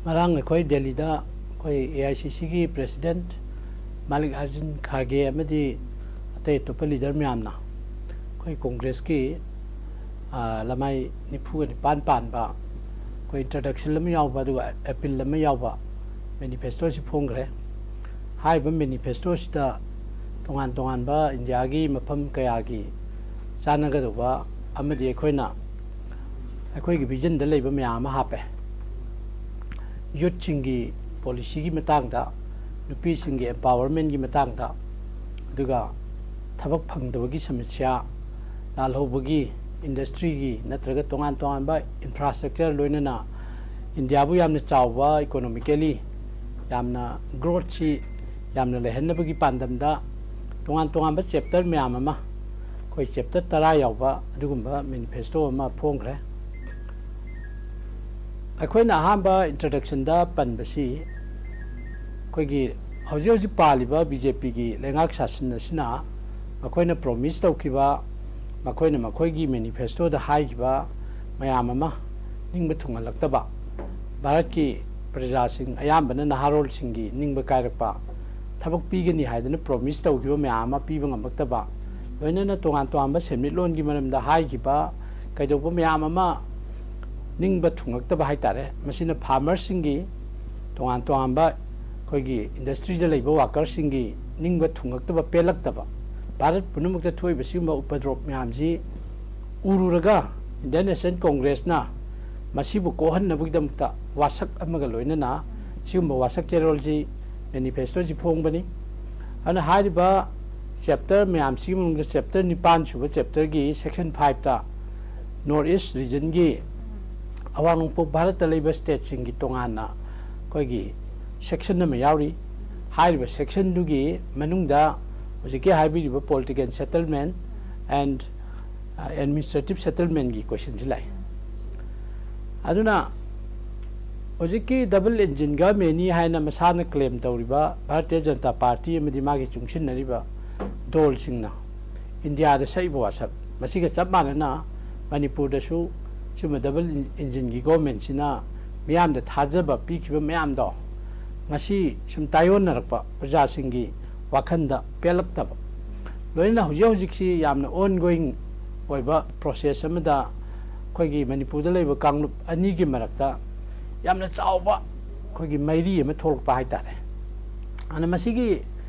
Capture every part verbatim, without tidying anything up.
ꯉꯔꯥꯡ ꯑꯩꯈꯣꯏ ꯗꯦꯜꯂꯤꯗ ꯑꯩꯈꯣꯏ ꯑꯦ ꯑꯥꯏ ꯁꯤ ꯁꯤꯒꯤ ꯄ꯭ꯔꯦꯁꯤꯗꯦꯟꯠ ꯃꯥꯂꯤꯛ ꯑꯥꯔꯖꯨꯟ ꯈꯥꯔꯒꯦ ꯑꯃꯗꯤ ꯑꯇꯩ ꯑꯇꯣꯞꯄ ꯂꯤꯗꯔ ꯃꯌꯥꯝꯅ ꯑꯩꯈꯣꯏ ꯀꯣꯡꯒ꯭ꯔꯦꯁꯀꯤ, ꯑ, ꯂꯃꯥꯏ ꯅꯤꯐꯨꯒ ꯅꯤꯄꯥꯟ ꯄꯥꯟꯕ ꯑꯩꯈꯣꯏ ꯏꯟꯇ꯭ꯔꯗꯛꯁꯟ ꯑꯃ ꯌꯥꯎꯕ, ꯑꯗꯨꯒ ꯑꯦꯄꯤꯜ ꯑꯃ ꯌꯥꯎꯕ ꯃꯦꯅꯤꯐꯦꯁꯇꯣ ꯑꯁꯤ ꯐꯣꯡꯈ꯭ꯔꯦ꯫ ꯍꯥꯏꯔꯤꯕ ꯃꯦꯅꯤꯐꯦꯁꯇꯣꯁꯤꯗ ꯇꯣꯉꯥꯟ ꯇꯣꯉꯥꯟꯕ ꯏꯟꯗꯤꯌꯥꯒꯤ ꯃꯐꯝ ꯀꯌꯥꯒꯤ ꯆꯥꯟꯅꯒꯗꯧꯕ ꯑꯃꯗꯤ ꯑꯩꯈꯣꯏꯅ, ꯑꯩꯈꯣꯏꯒꯤ ꯚꯤꯖꯟꯗ ꯂꯩꯕ ꯃꯌꯥꯝ ꯑꯃ ꯍꯥꯞꯄꯦ꯫ ꯌꯨꯠꯁꯤꯡꯒꯤ ꯄꯣꯂꯤꯁꯤꯒꯤ ꯃꯇꯥꯡꯗ, ꯅꯨꯄꯤꯁꯤꯡꯒꯤ ꯑꯦꯝꯄꯥꯋꯔꯃꯦꯟꯒꯤ ꯃꯇꯥꯡꯗ, ꯑꯗꯨꯒ ꯊꯕꯛ ꯐꯪꯗꯕꯒꯤ ꯁꯃꯁ꯭ꯌꯥ, ꯂꯥꯜꯍꯧꯕꯒꯤ, ꯏꯟꯗꯁꯇ꯭ꯔꯤꯒꯤ ꯅꯠꯇ꯭ꯔꯒ ꯇꯣꯉꯥꯟ ꯇꯣꯉꯥꯟꯕ ꯏꯟꯐ꯭ꯔꯥꯁ꯭ꯇ꯭ꯔꯛꯆꯔ, ꯂꯣꯏꯅꯅ ꯏꯟꯗꯤꯌꯥꯕꯨ ꯌꯥꯝꯅ ꯆꯥꯎꯕ, ꯏꯀꯣꯅꯣꯃꯤꯀꯦꯂꯤ ꯌꯥꯝꯅ ꯒ꯭ꯔꯣꯠꯁꯤ ꯌꯥꯝꯅ ꯂꯩꯍꯟꯅꯕꯒꯤ ꯄꯥꯟꯗꯝꯗ ꯇꯣꯉꯥꯟ ꯇꯣꯉꯥꯟꯕ ꯆꯦꯞꯇꯔ ꯃꯌꯥꯝ ꯑꯃ, ꯑꯩꯈꯣꯏ ꯆꯦꯞꯇꯔ ꯇꯔꯥ ꯌꯥꯎꯕ ꯑꯗꯨꯒꯨꯝꯕ ꯃꯦꯅꯤꯐꯦꯁꯇꯣ ꯑꯃ ꯐꯣꯡꯈ꯭ꯔꯦ꯫ ꯑꯩꯈꯣꯏꯅ ꯑꯍꯥꯟꯕ ꯏꯟꯇ꯭ꯔꯗꯛꯁꯟꯗ ꯄꯟꯕꯁꯤ, ꯑꯩꯈꯣꯏꯒꯤ ꯍꯧꯖꯤꯛ ꯍꯧꯖꯤꯛ ꯄꯥꯜꯂꯤꯕ ꯕꯤ ꯖꯦ ꯄꯤꯒꯤ ꯂꯩꯉꯥꯛ ꯁꯥꯁꯟ ꯑꯁꯤꯅ ꯃꯈꯣꯏꯅ ꯄ꯭ꯔꯣꯃꯤꯁ ꯇꯧꯈꯤꯕ, ꯃꯈꯣꯏꯅ ꯃꯈꯣꯏꯒꯤ ꯃꯦꯅꯤꯐꯦꯁꯇꯣꯗ ꯍꯥꯏꯈꯤꯕ ꯃꯌꯥꯝ ꯑꯃ ꯅꯤꯡꯕ ꯊꯨꯡꯍꯜꯂꯛꯇꯕ, ꯚꯥꯔꯠꯀꯤ ꯄ꯭ꯔꯖꯥꯁꯤꯡ, ꯑꯌꯥꯝꯕꯅ ꯅꯍꯥꯔꯣꯜꯁꯤꯡꯒꯤ ꯅꯤꯡꯕ ꯀꯥꯏꯔꯛꯄ, ꯊꯕꯛ ꯄꯤꯒꯅꯤ ꯍꯥꯏꯗꯨꯅ ꯄ꯭ꯔꯣꯃꯤꯁ ꯇꯧꯈꯤꯕ ꯃꯌꯥꯝ ꯑꯃ ꯄꯤꯕ ꯉꯝꯂꯛꯇꯕ, ꯂꯣꯏꯅꯅ ꯇꯣꯉꯥꯟ ꯇꯣꯉꯥꯟꯕ ꯁꯦꯟꯃꯤꯠꯂꯣꯟꯒꯤ ꯃꯔꯝꯗ ꯍꯥꯏꯈꯤꯕ ꯀꯩꯗꯧꯕ ꯃꯌꯥꯝ ꯑꯃ ꯅꯤꯡꯕ ꯊꯨꯡꯂꯛꯇꯕ ꯍꯥꯏ ꯇꯥꯔꯦ꯫ ꯃꯁꯤꯅ ꯐꯥꯔꯃꯔꯁꯤꯡꯒꯤ, ꯇꯣꯉꯥꯟ ꯇꯣꯉꯥꯟꯕ ꯑꯩꯈꯣꯏꯒꯤ ꯏꯟꯗꯁꯇ꯭ꯔꯤꯗ ꯂꯩꯕ ꯋꯥꯀꯔꯁꯤꯡꯒꯤ ꯅꯤꯡꯕ ꯊꯨꯡꯂꯛꯇꯕ, ꯄꯦꯜꯂꯛꯇꯕ, ꯚꯥꯔꯠ ꯄꯨꯝꯅꯃꯛꯇ ꯊꯣꯛꯏꯕ ꯁꯤꯒꯨꯝꯕ ꯎꯄꯗ꯭ꯔꯣꯞ ꯃꯌꯥꯝꯁꯤ ꯎꯔꯨꯔꯒ ꯏꯟꯗꯤꯌꯟ ꯅꯦꯁꯅꯦꯜ ꯀꯣꯡꯒ꯭ꯔꯦꯁꯅ ꯃꯁꯤꯕꯨ ꯀꯣꯛꯍꯟꯅꯕꯒꯤꯗꯃꯛꯇ ꯋꯥꯁꯛ ꯑꯃꯒ ꯂꯣꯏꯅꯅ ꯁꯤꯒꯨꯝꯕ ꯋꯥꯁꯛ ꯆꯦꯔꯣꯜꯁꯤ, ꯃꯦꯅꯤꯐꯦꯁꯇꯣꯁꯤ ꯐꯣꯡꯕꯅꯤ꯫ ꯑꯗꯨꯅ ꯍꯥꯏꯔꯤꯕ ꯆꯦꯞꯇꯔ ꯃꯌꯥꯝꯁꯤꯒꯤ ꯃꯅꯨꯡꯗ ꯆꯦꯞꯇꯔ ꯅꯤꯄꯥꯟ ꯁꯨꯕ ꯆꯦꯞꯇꯔꯒꯤ ꯁꯦꯛꯁꯟ ꯐꯥꯏꯚꯇ ꯅꯣꯔꯠ ꯏꯁ ꯔꯤꯖꯟꯒꯤ, ꯑꯋꯥꯡ ꯅꯣꯡꯄꯣꯛ ꯚꯥꯔꯠꯇ ꯂꯩꯕ ꯁ꯭ꯇꯦꯠꯁꯤꯡꯒꯤ ꯇꯣꯉꯥꯟꯅ ꯑꯩꯈꯣꯏꯒꯤ ꯁꯦꯛꯁꯟ ꯑꯃ ꯌꯥꯎꯔꯤ꯫ ꯍꯥꯏꯔꯤꯕ ꯁꯦꯛꯁꯟꯗꯨꯒꯤ ꯃꯅꯨꯡꯗ ꯍꯧꯖꯤꯛꯀꯤ ꯍꯥꯏꯕꯤꯔꯤꯕ political settlement and administrative settlementꯀꯤ questionꯁꯤ ꯂꯥꯛꯏ꯫ ꯑꯗꯨꯅ ꯍꯧꯖꯤꯛꯀꯤ ꯗꯕꯜ ꯏꯟꯖꯤꯟ ꯒꯚꯔꯟꯃꯦꯟꯅꯤ ꯍꯥꯏꯅ ꯃꯁꯥꯅ ꯀ꯭ꯂꯦꯝ ꯇꯧꯔꯤꯕ ꯚꯥꯔꯇꯤꯌ ꯖꯅꯇꯥ ꯄꯥꯔꯇꯤ ꯑꯃꯗꯤ ꯃꯥꯒꯤ ꯆꯨꯡꯁꯤꯟꯅꯔꯤꯕ ꯗꯣꯜꯁꯤꯡꯅ ꯏꯟꯗꯤꯌꯥꯗ ꯁꯛꯏꯕ ꯋꯥꯁꯛ ꯃꯁꯤꯒ ꯆꯞ ꯃꯥꯟꯅꯅ ꯃꯅꯤꯄꯨꯔꯗꯁꯨ ꯁꯤꯒꯨꯝꯕ ꯗꯕꯜ ꯏꯟꯖꯤꯟꯒꯤ ꯒꯣꯚꯔꯟꯃꯦꯟꯁꯤꯅ ꯃꯤꯌꯥꯝꯗ ꯊꯥꯖꯕ ꯄꯤꯈꯤꯕ ꯃꯌꯥꯝꯗꯣ ꯉꯁꯤ ꯁꯨꯝ ꯇꯥꯏꯑꯣꯟꯅꯔꯛꯄ, ꯄ꯭ꯔꯖꯥꯁꯤꯡꯒꯤ ꯋꯥꯈꯜꯗ ꯄꯦꯜꯂꯛꯇꯕ, ꯂꯣꯏꯅꯅ ꯍꯧꯖꯤꯛ ꯍꯧꯖꯤꯛꯁꯤ ꯌꯥꯝꯅ ꯑꯣꯟ ꯒꯣꯌꯤꯡ ꯑꯣꯏꯕ ꯄ꯭ꯔꯣꯁꯦꯁ ꯑꯃꯗ ꯑꯩꯈꯣꯏꯒꯤ ꯃꯅꯤꯄꯨꯔꯗ ꯂꯩꯕ ꯀꯥꯡꯂꯨꯞ ꯑꯅꯤꯒꯤ ꯃꯔꯛꯇ ꯌꯥꯝꯅ ꯆꯥꯎꯕ ꯑꯩꯈꯣꯏꯒꯤ ꯃꯩꯔꯤ ꯑꯃ ꯊꯣꯛꯂꯛꯄ ꯍꯥꯏꯇꯥꯔꯦ꯫ ꯑꯗꯨꯅ ꯃꯁꯤꯒꯤ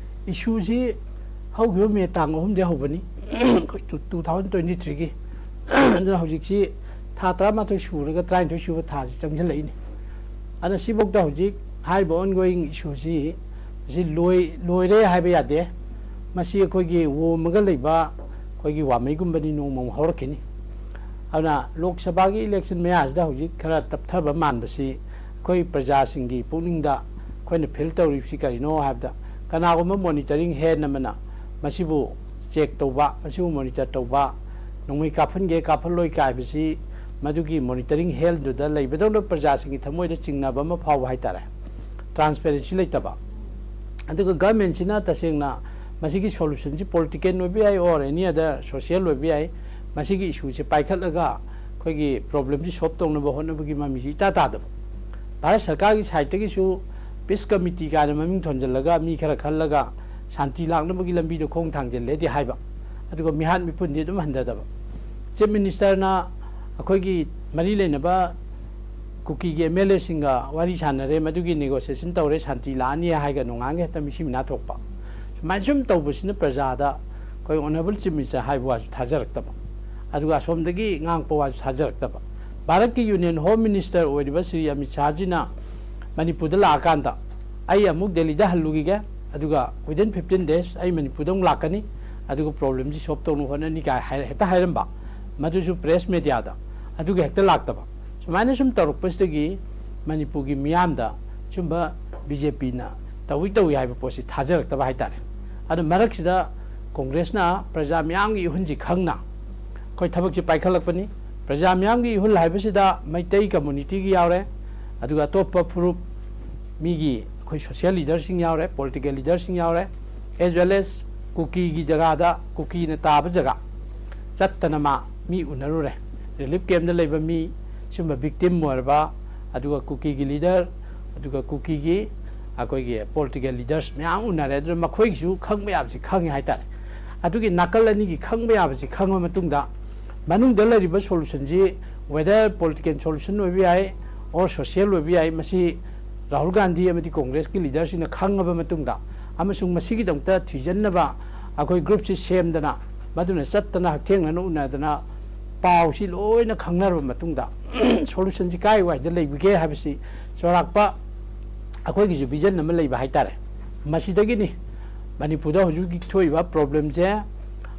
ꯏꯁꯨꯁꯤ ꯍꯧꯈꯤꯕ ꯃꯦ ꯇꯥꯡ ꯑꯍꯨꯝꯗꯒꯤ ꯍꯧꯕꯅꯤ, ꯑꯩꯈꯣꯏ ꯇꯨ ꯊꯥꯎꯖꯟ ꯇ꯭ꯋꯦꯟꯇꯤ ꯊ꯭ꯔꯤꯒꯤ꯫ ꯑꯗꯨꯅ ꯍꯧꯖꯤꯛꯁꯤ ꯊꯥ ꯇꯔꯥꯃꯥꯊꯣꯏ ꯁꯨꯔꯒ ꯇꯔꯥꯅꯤꯊꯣꯏ ꯁꯨꯕ ꯊꯥꯁꯤ ꯆꯪꯁꯤꯜꯂꯛꯏꯅꯤ꯫ ꯑꯗꯨꯅ ꯁꯤꯐꯧꯗ ꯍꯧꯖꯤꯛ ꯍꯥꯏꯔꯤꯕ ꯑꯣꯟ ꯒꯣꯌꯤꯡ ꯏꯁꯨꯁꯤ ꯃꯁꯤ ꯂꯣꯏ-, ꯂꯣꯏꯔꯦ ꯍꯥꯏꯕ ꯌꯥꯗꯦ꯫ ꯃꯁꯤ ꯑꯩꯈꯣꯏꯒꯤ ꯑꯣꯝꯃꯒ ꯂꯩꯕ ꯑꯩꯈꯣꯏꯒꯤ ꯋꯥꯃꯩꯒꯨꯝꯕꯅꯤ, ꯅꯣꯡꯃ ꯑꯃ ꯍꯧꯔꯛꯈꯤꯅꯤ꯫ ꯑꯗꯨꯅ ꯂꯣꯛ ꯁꯚꯥꯒꯤ ꯏꯂꯦꯛꯁꯟ ꯃꯌꯥꯁꯤꯗ ꯍꯧꯖꯤꯛ ꯈꯔ ꯇꯞꯊꯕ ꯃꯥꯟꯕꯁꯤ ꯑꯩꯈꯣꯏ ꯄ꯭ꯔꯖꯥꯁꯤꯡꯒꯤ ꯄꯨꯛꯅꯤꯡꯗ ꯑꯩꯈꯣꯏꯅ ꯐꯤꯜ ꯇꯧꯔꯤꯕꯁꯤ ꯀꯔꯤꯅꯣ ꯍꯥꯏꯕꯗ, ꯀꯅꯥꯒꯨꯝꯕ ꯃꯣꯅꯤꯇꯔꯤꯡ ꯍꯦꯟ ꯑꯃꯅ ꯃꯁꯤꯕꯨ ꯆꯦꯛ ꯇꯧꯕ, ꯃꯁꯤꯕꯨ ꯃꯣꯅꯤꯇꯔ ꯇꯧꯕ, ꯅꯣꯡꯃꯩ ꯀꯥꯞꯍꯟꯒꯦ ꯀꯥꯞꯍꯜꯂꯣꯏ ꯀꯥꯏꯕꯁꯤ ꯃꯗꯨꯒꯤ ꯃꯣꯅꯤꯇꯔꯤꯡ ꯍꯦꯜꯗꯨꯗ ꯂꯩꯕꯗꯧꯅ ꯄ꯭ꯔꯖꯥꯁꯤꯡꯒꯤ ꯊꯃꯣꯏꯗ ꯆꯤꯡꯅꯕ ꯑꯃ ꯐꯥꯎꯕ ꯍꯥꯏꯇꯥꯔꯦ, ꯇ꯭ꯔꯥꯟꯁꯄꯦꯔꯦꯟꯁꯤ ꯂꯩꯇꯕ꯫ ꯑꯗꯨꯒ ꯒꯚꯔꯟꯃꯦꯟꯁꯤꯅ ꯇꯁꯦꯡꯅ ꯃꯁꯤꯒꯤ ꯁꯣꯂꯨꯁꯟꯁꯤ ꯄꯣꯂꯤꯇꯤꯀꯦꯜ ꯑꯣꯏꯕ ꯌꯥꯏ, ꯑꯣꯔ ꯑꯦꯅꯤ ꯑꯗꯔ ꯁꯣꯁꯤꯌꯦꯜ ꯑꯣꯏꯕ ꯌꯥꯏ, ꯃꯁꯤꯒꯤ ꯏꯁꯨꯁꯦ ꯄꯥꯏꯈꯠꯂꯒ ꯑꯩꯈꯣꯏꯒꯤ ꯄ꯭ꯔꯣꯕ꯭ꯂꯦꯝꯁꯤ ꯁꯣꯜꯕ ꯇꯧꯅꯕ ꯍꯣꯠꯅꯕꯒꯤ ꯃꯃꯤꯁꯤ ꯏꯇꯥ ꯇꯥꯗꯕ꯫ ꯚꯥꯔꯠ ꯁꯔꯀꯥꯔꯒꯤ ꯁꯥꯏꯠꯇꯒꯤꯁꯨ ꯄꯤꯁ ꯀꯃꯤꯇꯤ ꯀꯥꯏꯅ ꯃꯃꯤꯡ ꯊꯣꯟꯖꯜꯂꯒ ꯃꯤ ꯈꯔ ꯈꯜꯂꯒ ꯁꯥꯟꯇꯤ ꯂꯥꯛꯅꯕꯒꯤ ꯂꯝꯕꯤꯗ ꯈꯣꯡ ꯊꯥꯡꯖꯤꯜꯂꯦꯗꯤ ꯍꯥꯏꯕ, ꯑꯗꯨꯒ ꯃꯤꯍꯥꯠ ꯃꯤꯄꯨꯟꯗꯤ ꯑꯗꯨꯝ ꯍꯟꯊꯗꯕ꯫ ꯆꯤꯐ ꯃꯤꯅꯤꯁꯇꯔꯅ ꯑꯩꯈꯣꯏꯒꯤ ꯃꯔꯤ ꯂꯩꯅꯕ ꯀꯨꯀꯤꯒꯤ ꯑꯦꯝ ꯑꯦꯜ ꯑꯦꯁꯤꯡꯒ ꯋꯥꯔꯤ ꯁꯥꯟꯅꯔꯦ, ꯃꯗꯨꯒꯤ ꯅꯦꯒꯣꯁꯤꯌꯦꯁꯟ ꯇꯧꯔꯦ, ꯁꯥꯟꯇꯤ ꯂꯥꯛꯑꯅꯤ ꯍꯥꯏꯒ ꯅꯣꯡꯉꯥꯟꯒ ꯍꯦꯛꯇ ꯃꯤꯁꯤ ꯃꯤꯅꯥ ꯊꯣꯛꯄ꯫ ꯁꯨꯃꯥꯏꯅ ꯁꯨꯝ ꯇꯧꯕꯁꯤꯅ ꯄ꯭ꯔꯖꯥꯗ ꯑꯩꯈꯣꯏ ꯑꯣꯅꯔꯦꯕꯜ ꯆꯤꯐ ꯃꯤꯅꯤꯁꯇꯔ ꯍꯥꯏꯕ ꯋꯥꯁꯨ ꯊꯥꯖꯔꯛꯇꯕ, ꯑꯗꯨꯒ ꯑꯁꯣꯝꯗꯒꯤ ꯉꯥꯡꯉꯛꯄ ꯋꯥꯁꯨ ꯊꯥꯖꯔꯛꯇꯕ꯫ ꯚꯥꯔꯠꯀꯤ ꯌꯨꯅꯤꯌꯟ ꯍꯣꯝ ꯃꯤꯅꯤꯁꯇꯔ ꯑꯣꯏꯔꯤꯕ ꯁ꯭ꯔꯤ ꯑꯃꯤꯠ ꯁꯥꯍꯖꯤꯅ ꯃꯅꯤꯄꯨꯔꯗ ꯂꯥꯛꯑꯀꯥꯟꯗ ꯑꯩ ꯑꯃꯨꯛ ꯗꯦꯜꯂꯤꯗ ꯍꯜꯂꯨꯈꯤꯒꯦ, ꯑꯗꯨꯒ within fifteen days ꯑꯩ ꯃꯅꯤꯄꯨꯔꯗ ꯑꯃꯨꯛ ꯂꯥꯛꯀꯅꯤ, ꯑꯗꯨꯒ ꯄ꯭ꯔꯣꯕ꯭ꯂꯦꯝꯁꯤ ꯁꯣꯜꯕ ꯇꯧꯅꯕ ꯍꯣꯠꯅꯅꯤ ꯀꯥꯏ ꯍꯥꯏ-, ꯍꯦꯛꯇ ꯍꯥꯏꯔꯝꯕ, ꯃꯗꯨꯁꯨ ꯄ꯭ꯔꯦꯁ ꯃꯦꯗꯤꯌꯥꯗ꯫ ꯑꯗꯨꯒ ꯍꯦꯛꯇ ꯂꯥꯛꯇꯕ꯫ ꯁꯨꯃꯥꯏꯅ ꯁꯨꯝ ꯇꯧꯔꯛꯄꯁꯤꯗꯒꯤ ꯃꯅꯤꯄꯨꯔꯒꯤ ꯃꯤꯌꯥꯝꯗ ꯁꯨꯝꯕ ꯕꯤ ꯖꯦ ꯄꯤꯅ ꯇꯧꯏ ꯇꯧꯏ ꯍꯥꯏꯕ ꯄꯣꯠꯁꯤ ꯊꯥꯖꯔꯛꯇꯕ ꯍꯥꯏꯇꯥꯔꯦ꯫ ꯑꯗꯨ ꯃꯔꯛꯁꯤꯗ ꯀꯣꯡꯒ꯭ꯔꯦꯁꯅ ꯄ꯭ꯔꯖꯥ ꯃꯤꯌꯥꯝꯒꯤ ꯏꯍꯨꯜꯁꯤ ꯈꯪꯅ ꯑꯩꯈꯣꯏ ꯊꯕꯛꯁꯤ ꯄꯥꯏꯈꯠꯂꯛꯄꯅꯤ꯫ ꯄ꯭ꯔꯖꯥ ꯃꯤꯌꯥꯝꯒꯤ ꯏꯍꯨꯜ ꯍꯥꯏꯕꯁꯤꯗ ꯃꯩꯇꯩ ꯀꯝꯃꯨꯅꯤꯇꯤꯒꯤ ꯌꯥꯎꯔꯦ, ꯑꯗꯨꯒ ꯑꯇꯣꯞꯄ ꯐꯨꯔꯨꯞ, ꯃꯤꯒꯤ ꯑꯩꯈꯣꯏ ꯁꯣꯁꯤꯌꯦꯜ ꯂꯤꯗꯔꯁꯤꯡ ꯌꯥꯎꯔꯦ, ꯄꯣꯂꯤꯇꯤꯀꯦꯜ ꯂꯤꯗꯔꯁꯤꯡ ꯌꯥꯎꯔꯦ, as well as ꯀꯨꯀꯤꯒꯤ ꯖꯒꯥꯗ, ꯀꯨꯀꯤꯅ ꯇꯥꯕ ꯖꯒꯥ ꯆꯠꯇꯅ ꯃꯥ ꯃꯤ ꯎꯅꯔꯨꯔꯦ꯫ ꯔꯤꯂꯤꯐ ꯀꯦꯝꯞꯇ ꯂꯩꯕ ꯃꯤ, ꯁꯨꯝꯕ ꯚꯤꯛꯇꯤꯝ ꯑꯣꯏꯔꯕ, ꯑꯗꯨꯒ ꯀꯨꯀꯤꯒꯤ ꯂꯤꯗꯔ, ꯑꯗꯨꯒ ꯀꯨꯀꯤꯒꯤ ꯑꯩꯈꯣꯏꯒꯤ ꯄꯣꯂꯤꯇꯤꯀꯦꯜ ꯂꯤꯗꯔꯁ ꯃꯌꯥꯝ ꯎꯅꯔꯦ꯫ ꯑꯗꯨꯅ ꯃꯈꯣꯏꯒꯤꯁꯨ ꯈꯪꯕ ꯌꯥꯕꯁꯤ ꯈꯪꯉꯦ ꯍꯥꯏꯇꯥꯔꯦ꯫ ꯑꯗꯨꯒꯤ ꯅꯥꯀꯜ ꯑꯅꯤꯒꯤ ꯈꯪꯕ ꯌꯥꯕꯁꯤ ꯈꯪꯉ ꯃꯇꯨꯡꯗ, ꯃꯅꯨꯡꯗ ꯂꯩꯔꯤꯕ ꯁꯣꯂꯨꯁꯟꯁꯤ whether political solution ꯑꯣꯏꯕ ꯌꯥꯏ, or social ꯑꯣꯏꯕ ꯌꯥꯏ, ꯃꯁꯤ ꯔꯥꯍꯨꯜ ꯒꯥꯟꯙꯤ ꯑꯃꯗꯤ ꯀꯣꯡꯒ꯭ꯔꯦꯁꯀꯤ ꯂꯤꯗꯔꯁꯤꯡꯅ ꯈꯪꯉꯕ ꯃꯇꯨꯡꯗ ꯑꯃꯁꯨꯡ ꯃꯁꯤꯒꯤꯗꯃꯛꯇ ꯊꯤꯖꯤꯟꯅꯕ ꯑꯩꯈꯣꯏ ꯒ꯭ꯔꯨꯞꯁꯤ ꯁꯦꯝꯗꯅ, ꯃꯗꯨꯅ ꯆꯠꯇꯅ ꯍꯛꯊꯦꯡꯅꯅ ꯎꯅꯗꯅ ꯄꯥꯎꯁꯤ ꯂꯣꯏꯅ ꯈꯪꯅꯔꯕ ꯃꯇꯨꯡꯗ ꯁꯣꯂꯨꯁꯟꯁꯤ ꯀꯥꯏ ꯋꯥꯏꯗ ꯂꯩꯕꯒꯦ ꯍꯥꯏꯕꯁꯤ ꯆꯥꯎꯔꯥꯛꯄ ꯑꯩꯈꯣꯏꯒꯤꯁꯨ ꯚꯤꯖꯟ ꯑꯃ ꯂꯩꯕ ꯍꯥꯏꯇꯥꯔꯦ꯫ ꯃꯁꯤꯗꯒꯤꯅꯤ ꯃꯅꯤꯄꯨꯔꯗ ꯍꯧꯖꯤꯛ ꯍꯧꯖꯤꯛ ꯊꯣꯛꯏꯕ ꯄ꯭ꯔꯣꯕ꯭ꯂꯦꯝꯁꯦ꯫